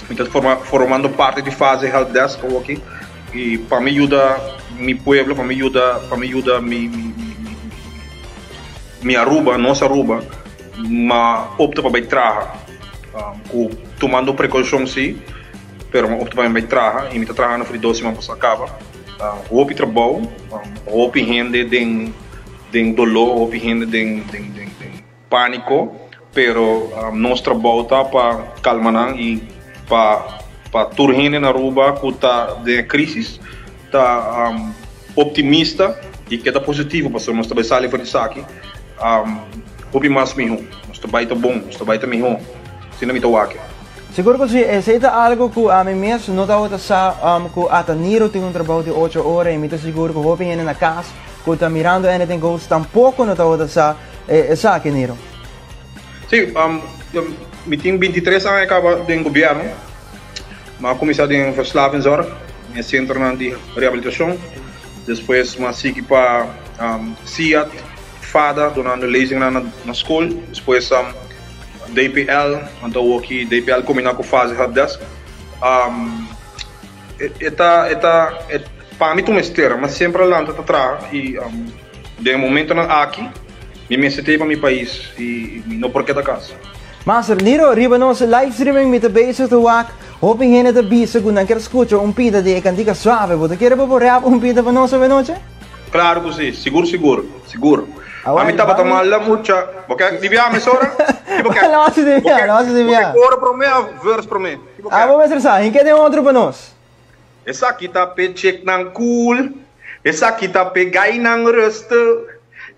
Mi ta formando parti di fase help desk awoki i pa mi yuda mi pueblo, pa mi yuda pa mi yuda mi mi Aruba, nos Aruba, m'a opta pa bai traha ku tumando prekoushon si, pero m'a opta pa mi bai traha i mi ta trahando for di dos siman pasá kaba. Hopi trabou, hopi hende den den doló, hopi hende den den den pániko, pero nos trabou ta pa kalma nan i pa pa tur hende na Aruba ku ta den e krísis ta optimista i keda positivo pasobra nos ta bai sali for di esaki hopi mas mihó, nos ta bai ta bon, nos ta bai ta mihó, asina mi ta wak. Sigur ku si, esei ta algu ku ami mes no tabata sa ku ata Niro tin un trabou di ocho ora i mi ta sigur ku hopi hende na kas ku ta mirando Anything Goes tampoko no tabata sa esaki, Niro. Sí, mi tin bintitres aña kaba den gobièrnu. Mi a kuminsá den verslavingszorg, den e sentronan di rehabilitashon. Despues mi a sigui pa SIAD, FADA, dunando lezingnan na skol. Despues DPL, anto awoki DPL kombiná ku Fase Helpdesk. E ta, e ta, pa mi ta un mester. Mi semper a lanta ta traha i den e momentonan aki mi mester ta ei pa mi pais i mi no por keda kas. Master Niro, riba nos live streaming mi ta bezig ta wak hopi hende ta bisa ku nan kier skucha un pida di e kantika Suave. Bo ta kere pa bo rap un pida pa nos avenochi? Claro cu si, sigur sigur, sigur. Ami tabata mala mucha. Bo ke di bia mesora? Ki bo ke? No si di bia, no si di bia. Bo ke coro prome of verse prome? Ki bo ke? Abo mester sa, hinke den otro pa nos. Esaki ta p'e chicknan cool, esaki ta p'e guynan rustig,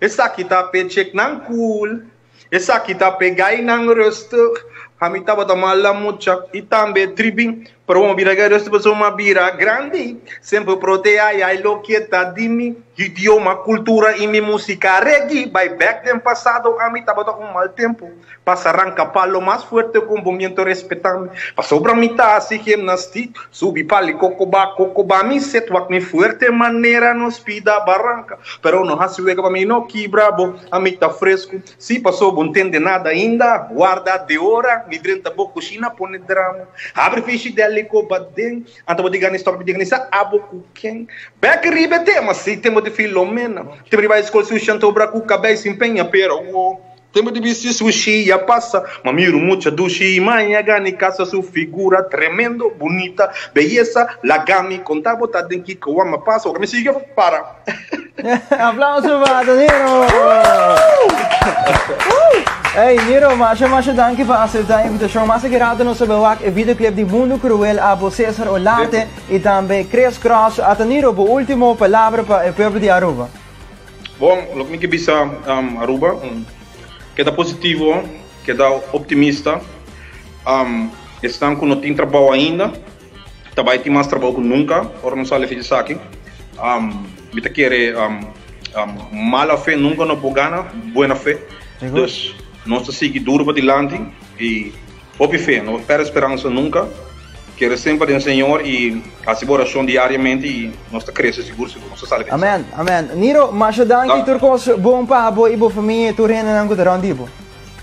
esaki ta p'e chicknan cool. Esaki ta p'e gainan rustig. Ami tabata mala mucha i tambe tribi, pero bo bira gai rustig pasobra mi a bira grandi. Semper protea yai loke ta di mi idioma, kultura i mi musika reggae. Bai bek den pasado ami tabata un mal tempu. Pasa ranka palo mas fuerte ku bo miento respeta mi. Pasobra mi ta hasi gimnastik, subi pali kokoba kokoba mi set wak mi fuerte manera nos pida baranka. Pero no hasi wega pa mi no kibra bo. Ami ta fresku, si paso bo ntende nada ainda, warda de ora mi drenta bo kushina pone drama, habri fishi deli ko baden, anto bo diga ni stop mi diga ni sa abo ku ken. Bek riba e tema, si tempo di Filomena, tempo di bai skol sushi anto bra ku kabei sin peña, pero wo tempo di bisti sushi ya pasa, ma miro mucha dushi i maña gani kasa su figura tremendo bunita beyesa, laga mi konta bo ta den kiko wama pasa, ora mi sigui para. Aplauso pa Niro! Hey Niro, masha masha danki pa acepta e invitacion. Mas aki rato nos ta bay wak e videoclip di Mundo Cruel abo Cesar Olarte y tambe Chris Cross. Ata Niro, bo ultimo palabra pa e pueblo di Aruba. Bon, loke mi ke bisa Aruba, keda positivo, keda optimista. Esnan ku no tin trabou ainda, Ta bai tin mas trabou ku nunka ora nos sali fi esaki. Mi ta kere mala fe nunka no por gana buena fe. Dus nos ta sigui duru pa dilanti i hopi fe, no pèrdè speransa nunka. Kere semper den Señor i hasi bo orashon diariamente i nos ta krese sigur sigur. Nos ta sali fi esaki. Amen, amen. Niro, masha danki tur kos bon pa bo i bo famia i tur hendenan ku ta rònt di bo.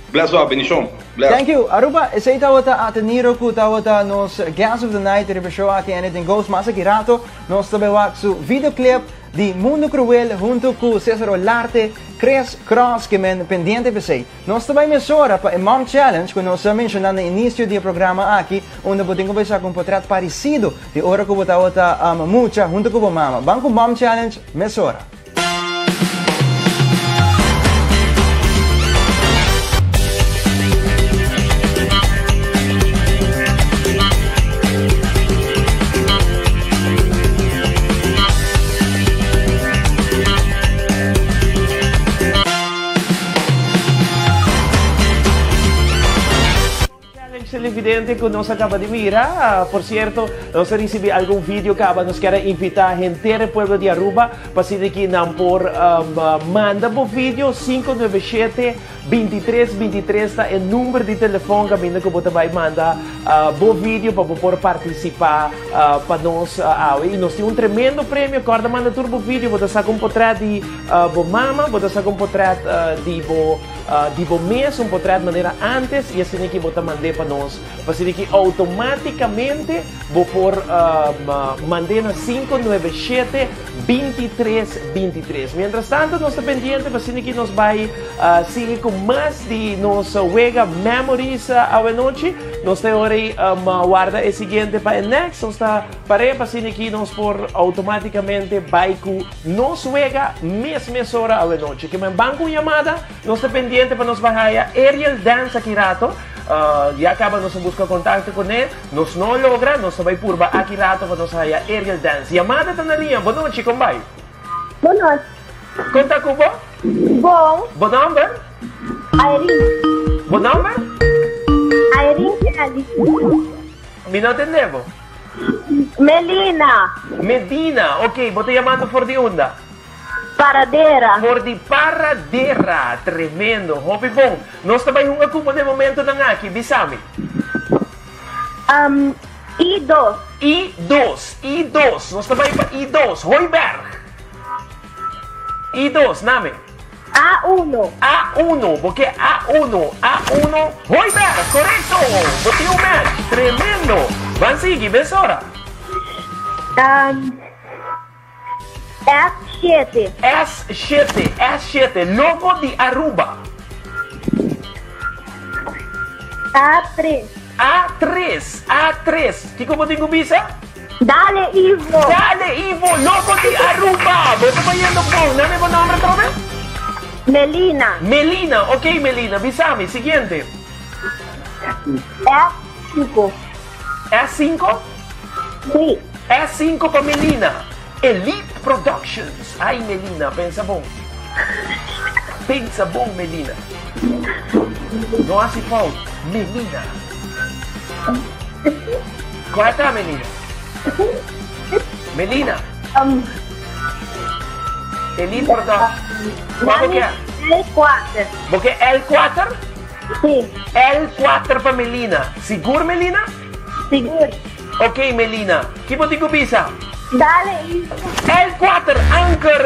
Bless up, bendicion. Bless. Thank you. Aruba, esey tabata Ateniro cu tabata nos guest of the night riba show aki Anything Goes. Mas aki rato nos ta bay wak su videoclip di Mundo Cruel hunto cu Cesar Olarte, Chris Cross ke men pendiente p'esey. Nos ta bay mesora pa e Mom Challenge cu nos a menciona na inicio di e programa aki unda bo tin cu bay saca un potret parecido di ora cu bo tabata mucha hunto cu bo mama. Ban cu Mom Challenge mesora. Challenge televidente cu nos a caba di mira. Por cierto, nos a ricibi algun video caba. Nos kier a invita henter e pueblo di Aruba pa asina ki nan por manda bo video. 597 23 23 ta e number di telefon caminda cu bo ta bay manda bo video pa bo por participa pa nos awe. Y nos tin un tremendo premio. Corda manda tur bo video. Bo ta saca un potret di bo mama, bo ta saca un potret di bo. Di bo mes un potret manera antes y asina ki bo ta mand'é pa nos, pa asina ki automaticamente bo por mand'é na 597 23 23. Mientras tanto nos ta pendiente pa asina ki nos bai sigui cu mas di nos wega Memories awenochi. Nos ta e ora ei warda e siguiente pa e next. Nos ta par'é pa asina ki nos por automaticamente bai cu. Nos wega mes mesora awenochi. Ke men ban ku un yamada, nos ta pendiente pa nos bahaya Ariel Dance aki rato. Ya kaba nos a buska kontakto kuné, nos no a logra, nos ta bai purba aki rato pa nos haya Ariel Dance. Yamada ta na liña. Bo nochi, kon bai? Bo nochi. Kon ta ku bo? Bon. Bo nòmber? Irene. Bo nòmber? Irene Kelly. Mi no tende bo. Melina. Medina, ok, bo ta yamando for di unda? Paradera. For di Paradera. Tremendo. Hopi bon. Nos ta bai hunga ku bo den momentonan aki. Bisa mi. Um, I dos. I dos. I dos. Nos ta bai pa I dos. Hooiberg. I dos. Name. A uno. A uno. Bo ke A uno. A uno. Hooiberg. Korekto. Bo tin un match. Tremendo. Ban sigui. Besora. Um, S7. S7, S7, logo di Aruba. A3. A3, A3. Kiko bo tin ku bisa? Dale Ivo. Dale Ivo, logo di Aruba. Bo ta bayendo bon. Name bo nombre atrobe? Melina. Melina, ok Melina, bisa mi, siguiente. S5. S5? Sí. S5 pa Melina. Elite Productions. Ay Melina, pensa bon. Pensa bon Melina. No hasi fout. Melina. Cual ta Melina? Melina. Um, Elite Productions. Cual bo ke? L4. Bo ke L4? Sí. L4 pa Melina. Sigur Melina? Sigur. Ok Melina, ki bo tin ku bisa? Dale Ivo. L4 Anker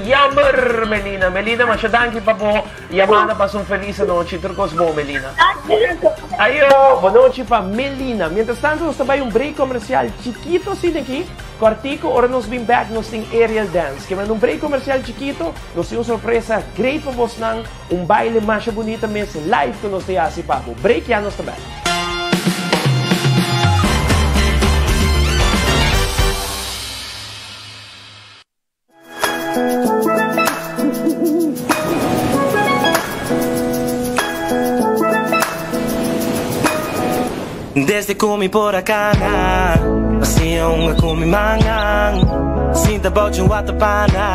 Jammer Melina. Melina masha danki pa bo yamada pasa un felis anochi tur kos bon Melina. Ayo, bonochi pa Melina. Mientras tanto nos ta bai un break comercial chikito asina aki, kòrtico, ora nos bin bek nos tin Aerial Dance. Ke manda un break comercial chikito, nos tin un sorpresa great pa bosnan. Un baile masha bunita mes live ku nos ta hasi pa bo. Break ya nos ta bek. Desde ku mi por a kana Asia un ku mi mangan Sinta bou un watapana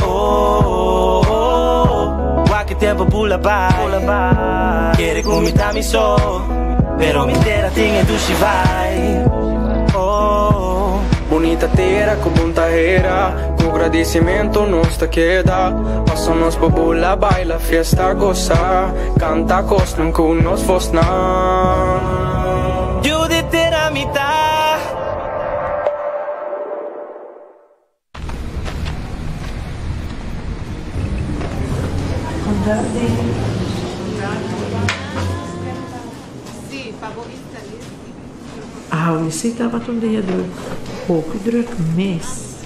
Oh, oh, oh Wak e tempo bula bai Kere ku mi ta mi so Pero mi tera tin e dushi vibe Oh Bunita tera ku bon tahera Ku gradicimento nos ta keda Paso nos por bula, baila, fiesta, goza Canta cosnan ku nos voznan. Yu di tera mi ta. Awe si tabata un dia druk, hopi druk mes.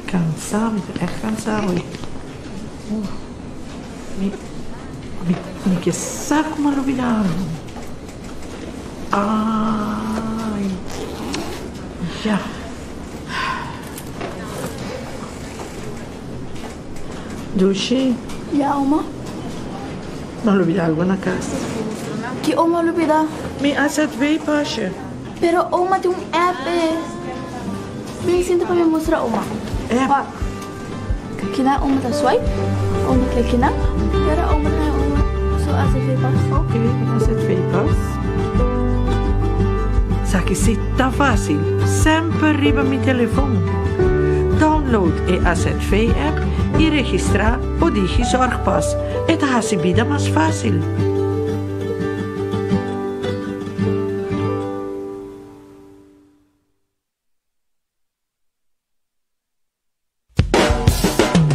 Cansá, mi ta ègt cansá awe. Mi, mi, mi ke sa ku mi a lubidá algu. Ai, ya. Dushi. Ya, oma. Mi a lubidá algu na kas. Ki oma a lubidá? Mi AZV pasje. Pero oma tin un app e. Bin sinta pa mi mustra oma. App? Wak. Kina oma ta swipe, oma klik kina, pero oma ta haña oma su AZV pas. Ok, AZV pas. Sa ki si ta fácil, semper riba mi telefon. Download e AZV app i registrá bo Digizorgpas. E ta hasi bida mas fácil.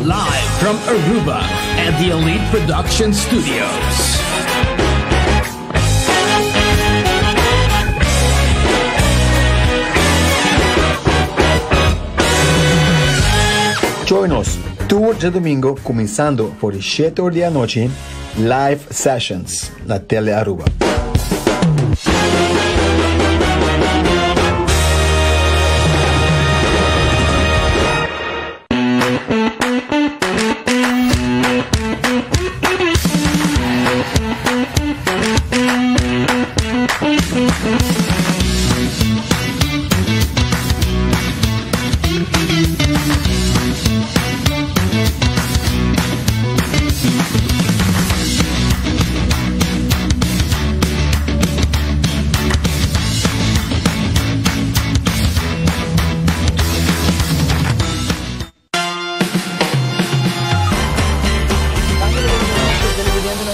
Live from Aruba at the Elite Production Studios. Join us tur djadomingo cuminsando for di shete or di anochi, Live Sessions na Tele Aruba.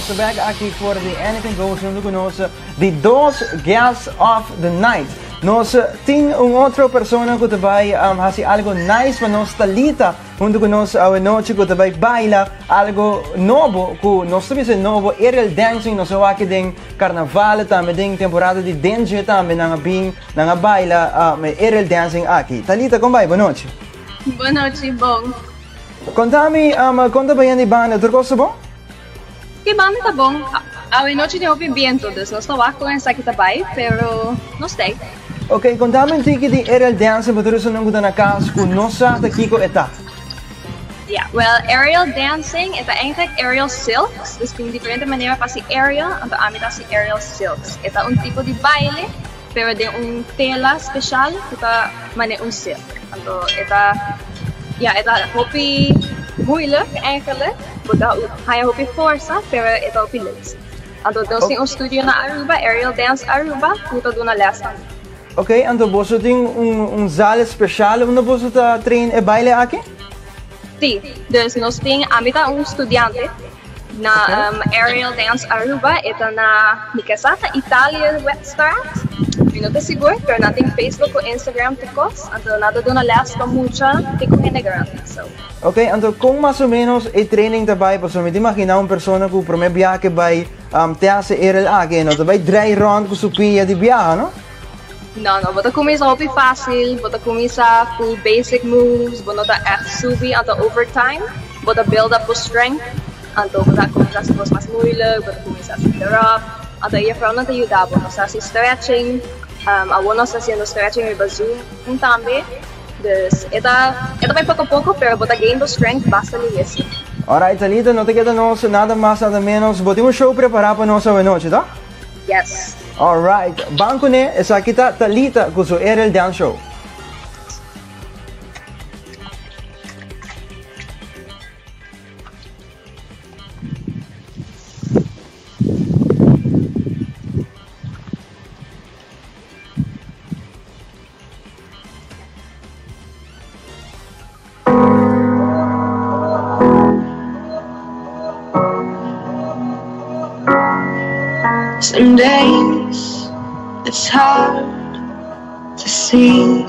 Nos ta bek aki for di Anything Goes hunto cu nos di dos guests of the night. Nos tin un otro persona cu ta bay um, haci algo nice pa nos Talita hunto cu nos awe nochi cu ta bay baila algo nobo cu nos ta bisa nobo aerial dancing nos a wak den carnaval tambe den temporada di Dengue tambe nan a bin nan a baila um, aerial dancing aki. Talita con bay? Bon nochi. Bon nochi, bon. Contami, um, con ta bayendo di banda? Tur cos ta bon? Di banda ta bon. Awe nochi tin hopi biento, dus nos ta wak con esaki ta bay, pero nos t'ey. Ok, contami un tiki di aerial dancing pa tur esunnan cu ta na cas cu no sa ta kico e ta. Ja, wel, aerial dancing e ta eigenlijk aerial silks, dus tin diferente manera pa haci aerial, anto ami ta haci aerial silks. E ta un tipo di baile, pero den un tela special cu ta mane un silk. Anto e ta, ja, e ta hopi moeilijk eigenlijk, bo ta haya hopi forsa, pero e ta hopi leuk. Anto nos tin un studio na Aruba, Aerial Dance Aruba, cu ta duna les tambe. Ok, anto boso tin un un zaal special unda boso ta train e baile aki? Si, dus nos tin, ami ta un studiante na Aerial Dance Aruba, e ta na, mi ke sa ta Italia Wetstraat, mi no ta sigur, pero nan tin Facebook ku Instagram tur kos, anto nan ta duna les pa mucha te ku hende grandi, so. Ok, anto kon mas o menos e training ta bai? Pasobra mi ta imagina un persona ku prome biaha ke bai te hasi aerial aki, e no ta bai drei rond ku su pia di biaha, no? No, no, bo ta kuminsá hopi fásil, bo ta kuminsá ku basic moves, bo no ta ègt subi, anto over time bo ta build up bo strength, anto bo ta kuminsá hasi kos mas moeilijk, bo ta kuminsá sit erop, anto e juffrouwnan ta yuda bo, nos ta hasi stretching, awor nos ta hasiendo stretching riba zoom tambe, dus e ta e ta bai poko poko pero bo ta gain bo strength basta lihé si. Alright Talita, no ta keda nos nada mas nada menos, bo tin un show prepará pa nos awenochi, toh? Yes. Alright, ban kuné, esaki ta Thalita ku su Aerial Dance Show. Some days it's hard to see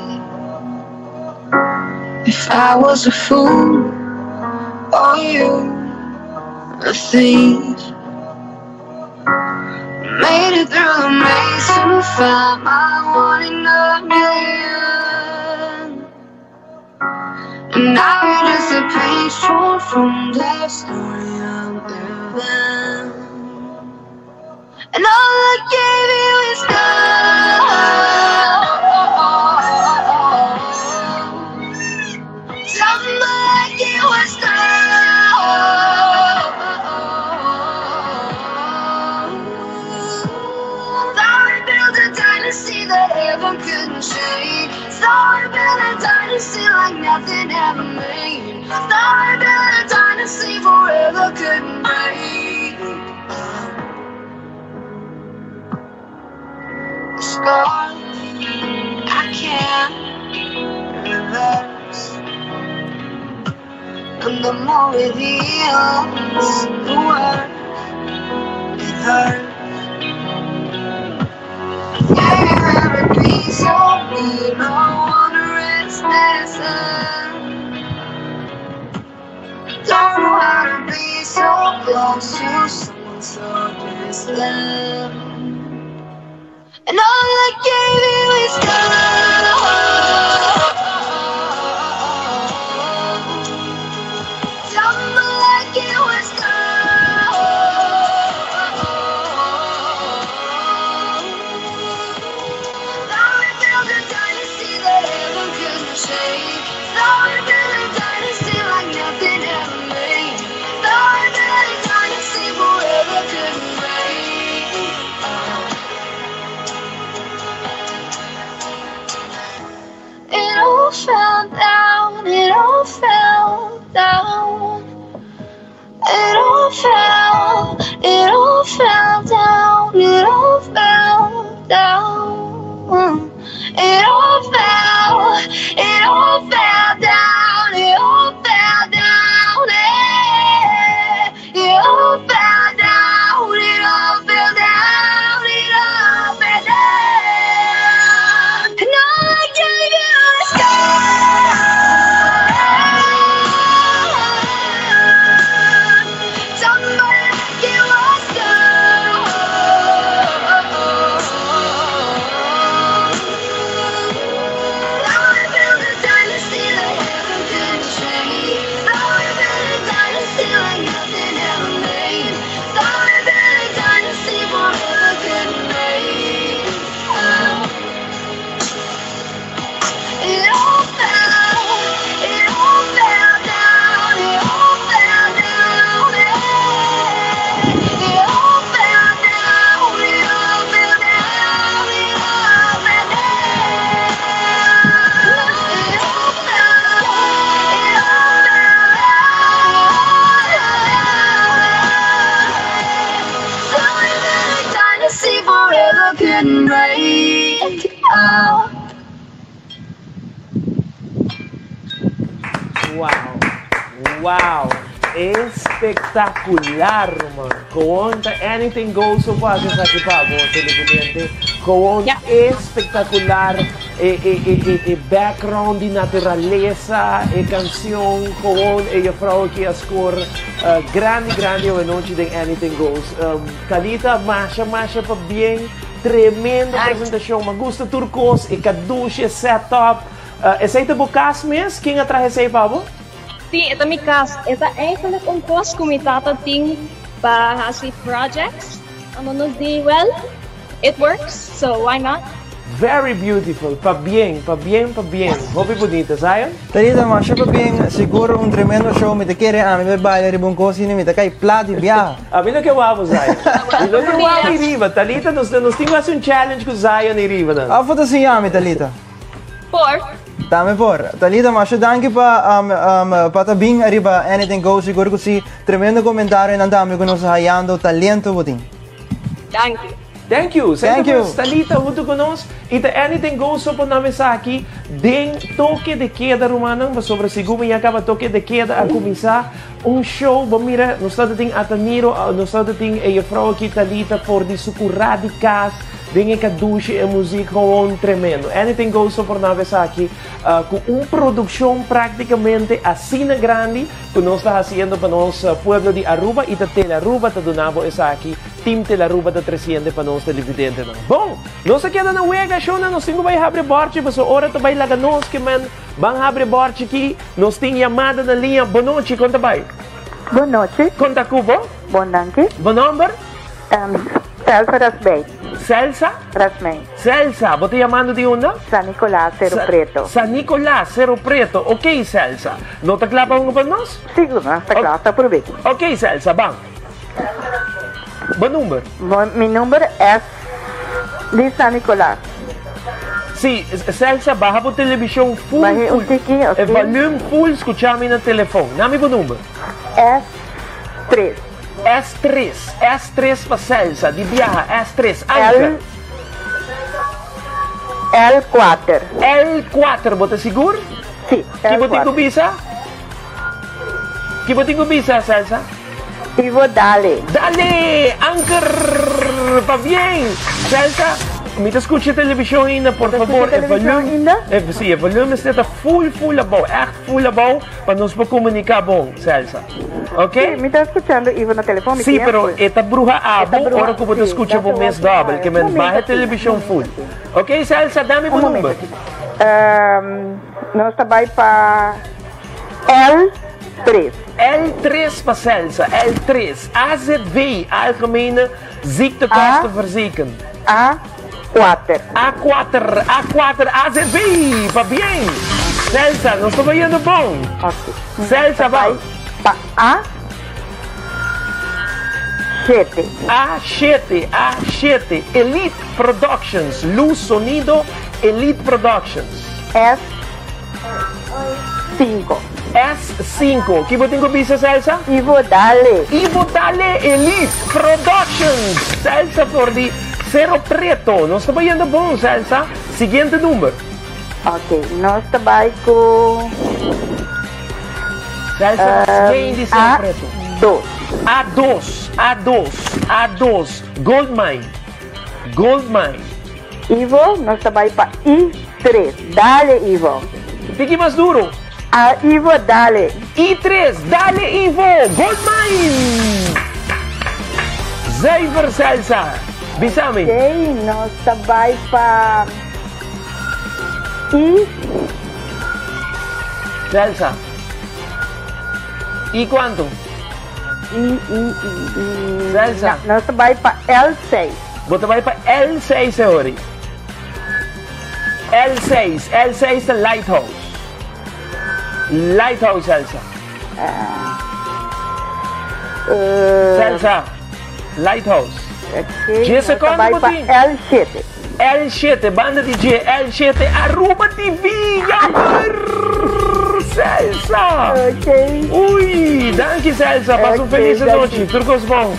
if I was a fool or you a thief. Made it through the maze to find my one in a million. And now you're just a page torn from the story I'm living. And all I gave you is love. Something like it was love. Thought we built a dynasty that heaven couldn't shake. Thought we built a dynasty like nothing ever made. Thought we built a dynasty forever couldn't break. The scars I can't reverse. And the more it heals, the worse it hurts. Gave you every piece of me, no wonder it's missing. Don't know how to be so close to someone so distant. And all I gave you is love. Something like it was love. Thought we built a dynasty that heaven couldn't shake. Thought we built a dynasty like nothing ever made. Thought we built a dynasty forever couldn't break. and break up. Wow. Wow. Espectacular, man. Gewoon ta anything goes so far esaki pa bo, televidente. Gewoon espectacular. E, e, e, e, e background di naturalesa, e cancion, gewoon e juffrouw aki a score uh, grandi, grandi anochi den Anything Goes. Um, Talita, masha, masha pabien. Tremendo presentacion. Mi a gusta tur cos, e cadushi, e setup. Uh, esey ta bo cas mes? Ken a traha esey pa bo? Si, e ta mi cas. E ta eigenlijk un cos cu mi tata tin pa haci projects. Anto nos di, well, it works, so why not? Very beautiful. Pabien, pabien, pabien. Hopi bunita, Zion. Talita, masha pabien. Sigur un tremendo show. Mi ta kere ami bai baila riba un cos hini mi ta cay plat di biaha. Ami no ke wak Zion. Mi no ke wak riba. Talita, nos, nos tin ku hasi un challenge ku Zion i riba nan. Afo ta siña mi, Talita? Por. Tambe por. Talita, masha danki pa um, um, pa ta bin ariba Anything Goes. Sigur ku si. Tremendo komentario nan tambe ku nos hayando talento bo tin. Danki. Thank you. Thank you. Talita hunto ku nos i ta Anything Goes so por nan esaki den toke de keda rumannan pasobra segun mi ya kaba toke de keda a kuminsá un show bo mira nos tabata tin Ataniro nos tabata tin e juffrouw aki Talita for di su kurá di kas den e kadushi e muzik gewoon tremendo. Anything Goes so por nan esaki ku un produkshon praktikamente asina grandi ku nos ta hasiendo pa nos pueblo di Aruba i ta Telearuba ta duna bo esaki. Team Telaruba ta treciente pa nos televidentenan. Bon! Nos a keda na wega, shownan. Nos tin cu bay habri borchi, pasobra ora ta bay laga nos ke men ban habri borchi ki. Nos tin yamada na liña. Bon nochi, con ta bay? Bon nochi. Con ta cu bo? Bon, danki. Bo nomber? Celsa Rasmey. Celsa? Rasmey. Celsa, bo ta yamando di unda? San Nicolas, Cerro Preto. San Nicolas, Cerro Preto. Ok, Celsa. No ta cla pa hunga pa nos? Sigur, nos ta cla. Ta probechi. Ok, Celsa, ban. Bo number? Mi number es di San Nicolas. Si, Celsa, baha bo television full, Bahe un full. tiki, ok. E volume full, scucha mi na telefon. Nami bo number. S3. S3, S3 pa Celsa, di biaha, S3, anker. L, L4. L4, bo ta sigur? Si, Ki bo tin L4. ku bisa? Ki bo tin ku bisa, Celsa? Ivo, dale. Dale! Anker! Pabien! Celsa, mi ta skucha televishon ainda, por favor, e volume, e, si, e volume mester ta full, full abou, ègt full abou, pa nos por komuniká bon, Celsa. Ok? Si, mi ta skuchando Ivo na telefon, mi Si, tin pero full. e ta bruha abo ora ku bo ta skucha bo mes dòbel, ke men baha e televishon full. Ok, Celsa, dami bo number. Nos ta bai pa L3. L3 pa Celsa, L3. AZV, Algemene Ziektekostenverzekering. A4. A4, A4, AZV, pabien. Celsa, nos ta bayendo bon. Ok. Celsa, bai. Pa A shete. A7, A7, Elite Productions, luz, sonido, Elite Productions. S 5. S5. Ki bo tin ku bisa, Celsa? Ivo Dale. Ivo Dale Elite Productions. Celsa for di Cerro Preto. Nos ta bayendo bon, Celsa. Siguiente number. Ok, nos ta bai ku. Celsa um, di Cerro Preto. A2. A2, A2, A2. Gold Mine. Gold Mine. Ivo, nos ta bai pa I3. Dale, Ivo. Tiki mas duro. A Ivo, dale. I3, dale Ivo. Gold Mine. Zuiver Celsa. Bisami. Ok, nos ta bai pa I. Celsa. I cuanto? I, I, I, I. Celsa. Nos ta bai pa L6. Bo ta bai pa L6 e hori. L6, L6 ta Lighthouse. Lighthouse, Elsa. Celsa, Lighthouse. Dje secondo bo tin. L7. L7, banda di dje, L7, Aruba TV, jammer! Celsa! Ok. Ui, danki Celsa, pasa un Ok, feliz danki. nochi. Tur cos bon.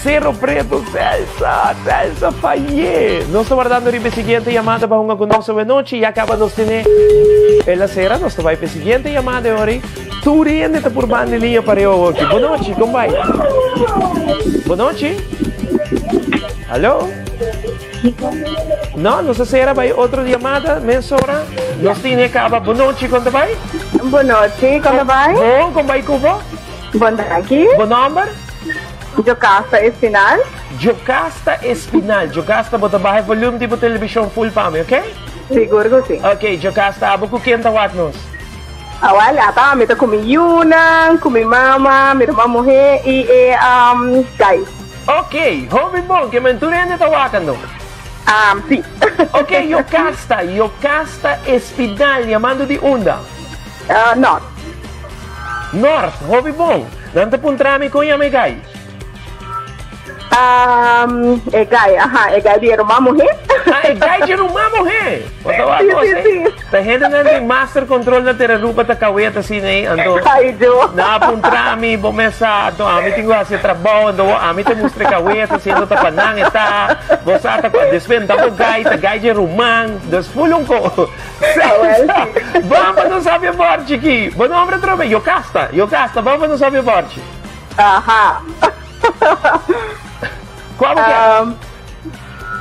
Sero Preto, Celsa, Celsa fayé. Nos ta wardando riba e siguiente yamada pa hunga ku nos awe nochi. Ya kaba nos tene el a sera, nos ta bai pa e siguiente yamada e ora ei. Tur hende ta purbando e liña pareu awoki. Bon nochi, kon bai? Bon nochi. Hallo? No, nos a sera bai otro yamada mesora. Nos tene kaba. Bon nochi, kon ta bai? Bon nochi, kon ta bai? Bon, kon bai ku bo? Bon danki. Bo nomber? Jocasta Espinal. Jocasta Espinal. Jocasta, bo ta baha e volume di bo televishon full pa mi, ok? Sigur ku si. Ok, Jocasta, abo ku ken ta wak nos? Awel, ata mi ta ku mi yunan, ku mi mama, mi ruman muhé i e guy. Ok, hopi bon, ke men tur hende ta wakando? Si. Ok, Jocasta, Jocasta Espinal, yamando di unda? Nort. Nort, hopi bon. Nan ta puntra mi kon yama e gai. E gai, aha, e gai di e ruman muhé. Ah, e gai di e ruman muhé. Bo ta wak Sí, kos, sí, eh? sí. Ta hendenan di master control na Teraruba ta kaweta asina ei, anto Ai, jo. nan a puntra mi, bo mes sa, anto ami tin ku hasi e trabou, anto ami ta mustra e kaweta, siendo ta pa nan e ta, bo sa ta kua. Despues nan ta bo gai, ta gai di e ruman, dus ful un ko. Celsa, ban pa nos habia borchi ki. Bo nomber atrobe? Yocasta, Yocasta, ban pa nos habia borchi. Aha. Kua bo kier?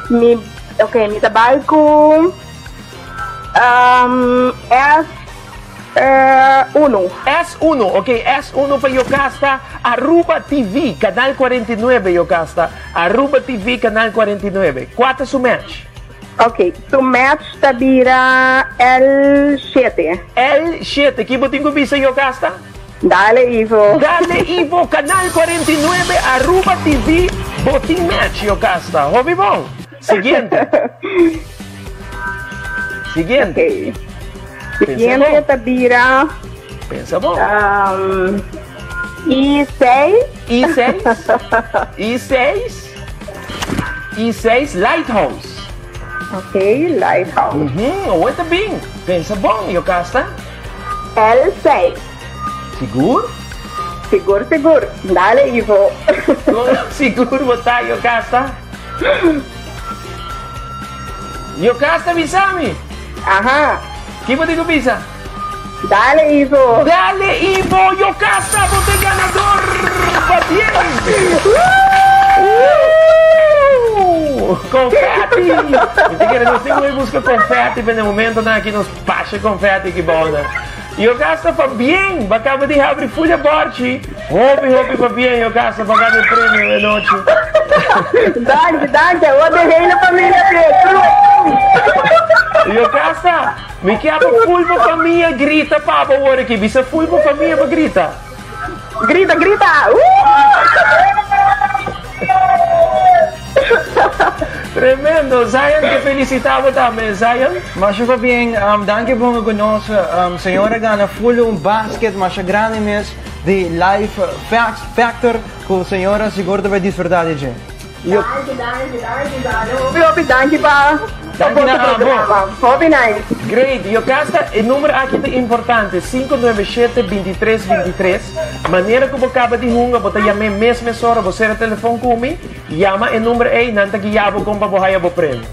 Mi, ok, mi ta bai ku S unu. S unu, ok, S unu pa Yocasta, Aruba TV, Canal 49, Yocasta, Aruba TV, Canal 49. Kua ta su match? Ok, su match ta bira el shete. El shete, ki bo tin ku bisa Yocasta? Dale Ivo. Dale Ivo, Canal 49, Aruba TV, bo tin match Yocasta. Hopi bon. Siguiente. Siguiente. Ok. Siguiente ta bira. Pensa bon. I seis. I seis. I seis. I seis Lighthouse. Ok, Lighthouse. Mhm, oe ta bin. Pensa bon, Yocasta. El seis. Sigur? Sigur, sigur. Dale, Ivo. Sigur bo ta, Yocasta? Yocasta bisa mi. Aha. Ki bo tin ku bisa? Dale Ivo! Dale Ivo! Yocasta bo ta e ganador! Pabien! Confetti! Mi ta kere nos tin ku bai buska confetti pa e momentonan aki nos pasha confetti aki bou nan. Yocasta pabien! Bo a kaba di habri full e borchi. Hopi hopi pabien Yocasta pa gana e premio e nochi. Danki danki! Awor den hele familia Pietro! Yocasta! Mi kia pa full bo famia grita pa bo awor aki. Bisa full bo famia pa grita. Grita, grita! Tremendo! Zion ke felicita bo tambe. Zion? Masha pabien, danki pa hunga ku nos. Señor a gana full un basket masha grandi mes di Life Factor ku señora sigur ta bai disfruta di dje. Danki, danki, danki, Zion. Hopi, hopi danki pa Danki na abo. Hopi nice. Great. Yocasta, e number aki ta importante, 597 23 23. Manera ku bo kaba di hunga, bo ta yam'é mes mesora, bo sera telefon ku mi, yama e number ei, nan ta guia bo kon pa bo haya bo premio.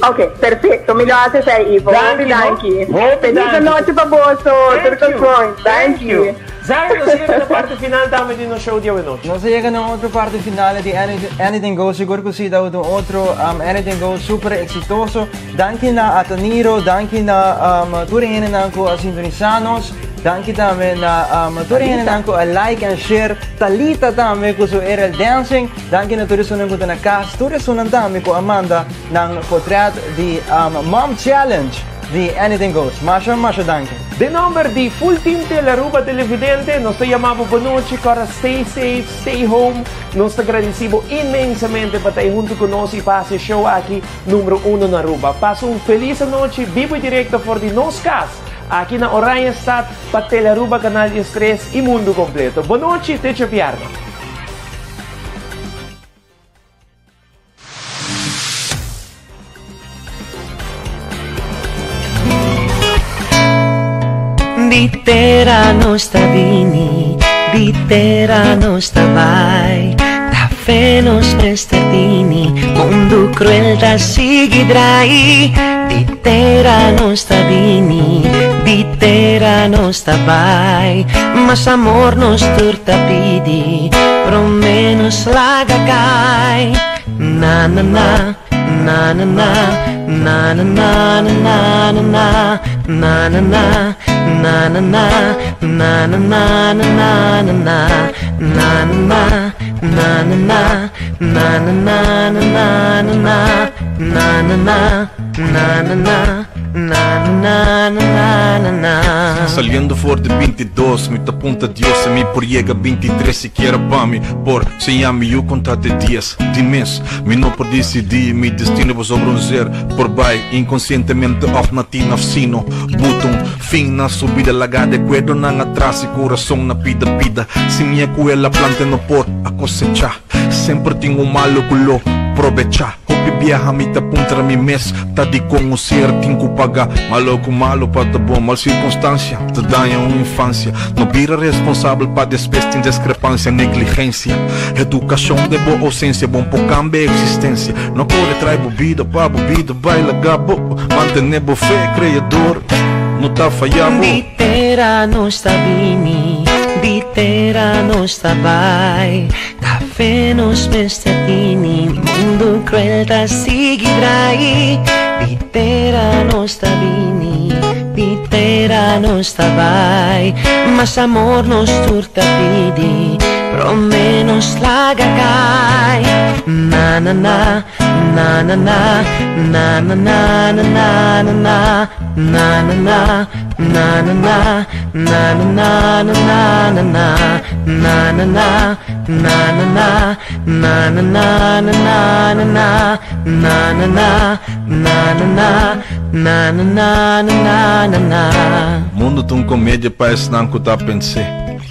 Ok, perfecto. Mi lo hasi esei, Ivo. Danki, Hopi no? danki. Hopi Feliz danki. anochi pa boso. Thank Tur you. kos bon. Thank you. Danki. Zion, nos yega na parti final tambe di nos show di awenochi. Nos a yega na un otro parti final di Anything Goes. Sigur cu si ta un otro Anything Goes super exitoso. Danki na Ataniro, danki na tur e hendenan cu a sintonisa nos. Danki tambe na tur e hendenan cu a like and share. Thalita tambe cu su aerial dancing. Danki na tur esunnan cu ta na cas. Tur esunnan tambe cu a manda nan potret di Mom Challenge. Di Anything Goes. Masha masha danki. Den nomber di full team Telearuba Televidente nos ta yama bo bonochi kora stay safe, stay home. Nos ta gradici bo inmensamente pa ta ei hunto cu nos y pa haci e show aki numero uno na Aruba. Pasa un feliz anochi bibo y directo for di nos cas aki na Oranjestad pa Telearuba Canal 13 y mundo completo. Bonochi te djabièrnè. Di tera nos ta bini, di tera nos ta bai. Ta. fe nos mester tini. Mundu kruel ta sigui drai. Di tera nos ta bini, di tera nos ta bai. Mas amor nos tur ta pidi, promé nos laga kai. Na na na, na na na, na na na na na na, na na na, na na na, na na na na na na, na na na, na na na, na na na na na na, na na na, na na na, na na na na na. Saliendo for di 22, mi ta punta Dios si mi por yega 23 sikiera pa mi por siña mi yu konta te dies. Di mes, mi no por disidí mi destino pasobra un ser por bai inkonsientemente òf na tin òf sino buta un fin na su bida laga rekuerdonan atras i kurason na pida pida. Simia ku el a planta no por a kosechá. Semper tin un malo ku lo probechá. Hopi biaha mi ta puntra mi mes ta dikon un ser tin ku paga malo ku malo pa ta bon. Mal sirkunstansia ta daña un infansia. No bira responsabel pa despues tin deskrepansia, negligensia. Edukashon den bo ousensia bon por kambia eksistensia. No kore trai bo bida pa bo bida bai laga bo. Mantene bo fe, Kreador no ta faya bo. Di tera nos ta bini, di tera nos ta bai. Ta fe nos mester tini, mundu kruel ta sigui drai. Di tera nos ta bini, di tera nos ta bai. Mas amor nos tur ta pidi, promé nos laga kai. Na na na, na na na, na na na na na na, na na na, na na na, na na na na na na, na na na, na na na, na na na na na na, na na na, na na na, na na na na na na. Mundo ta un comedia pa esnan cu ta pens'é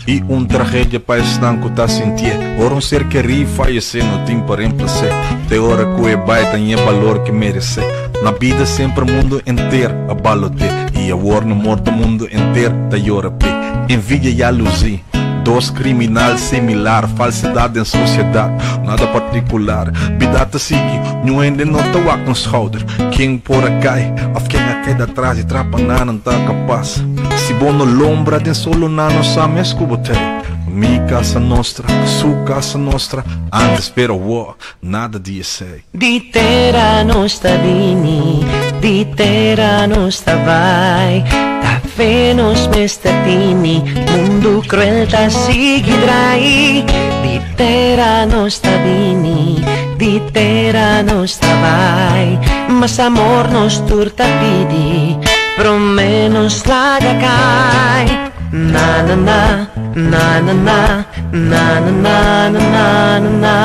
y un tragedia pa esnan cu ta sintié. Ora un ser kerí fayesé no tin pa reemplacé, te ora cu e bai ta ñe balor ke meresé. Na bida semper mundo enter a baloté y awor na morto mundo enter ta yora p'é. Envidia yaluzí, dos criminal similar, falsedad den sociedad, nada particular. Bida ta sigui, niun hende no ta wak nan schouder. Ken por a cay of ken a keda atras di trapa nan nan ta capaz. Si bo no lombra den solo nan no sa mes cu bo t'ey. Mi casa nostra, su casa nostra, antes pero awor nada di esey. Di tera nos ta bini, di tera nos ta bai. Ta fe nos mester tini, mundu kruel ta sigui drai. Di tera nos ta bini, di tera nos ta bai. Mas amor nos tur ta pidi, promé nos laga kai. Na na na, na na na, na na na na na na.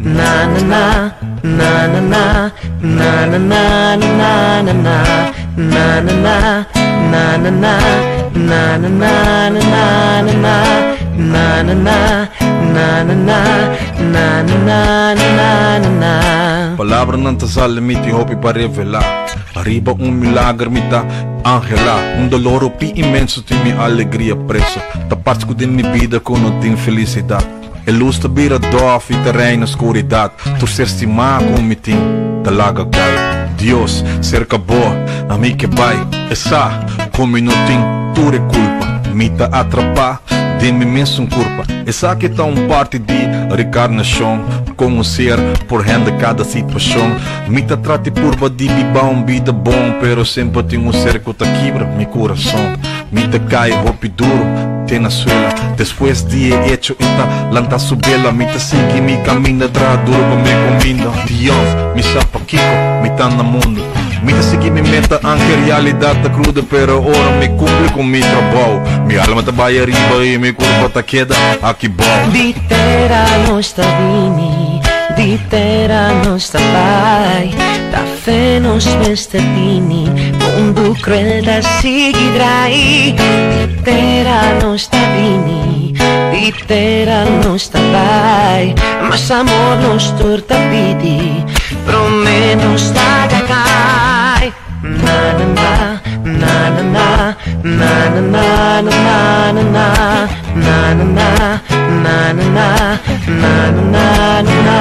Na na na, na na na, na na na na na na, na na na, na na na, na na na na na na, na na na, na na na, na na na na na. Palabranan ta sali mi tin hopi pa revelá. Ariba un milager mi ta anhelá. Un dolor hopi inmenso tin mi alegria preso. Ta parse ku den mi bida ku no tin felisidat. E lus ta bira dòf i ta reina skuridat. Tur ser stimá ku mi tin ta laga kai. Dios, serka bo a mi ke bai. E sa ku mi no tin tur e kulpa. Mi ta atrapá den mi mesun kurpa. Esaki ta un parti di rekarnashon. Kon un ser por hende kada situashon. Mi ta trata i purba di biba un bida bon, pero semper tin un ser ku ta kibra mi kurason. Mi ta kai hopi duru te na suela. Despues di e echo e ta lanta su bela. Mi ta sigui mi kaminda traha duru pa mi kuminda. Dios, mi sa pakiko mi ta na mundu. Mi ta sigui mi meta anke realidat ta krudo. Pero ora mi kumpli ku mi trabou, mi alma ta bai ariba i mi kurpa ta keda aki bou. Di tera nos ta bini, di tera nos ta bai. Ta fe nos mester tini, mundu kruel ta sigui drai. Di tera nos ta bini, di tera nos ta bai. Mas amor nos tur ta pidi, promé nos laga kai. Na na na, na na na, na na na na na na, na na na, na na na, na na na na.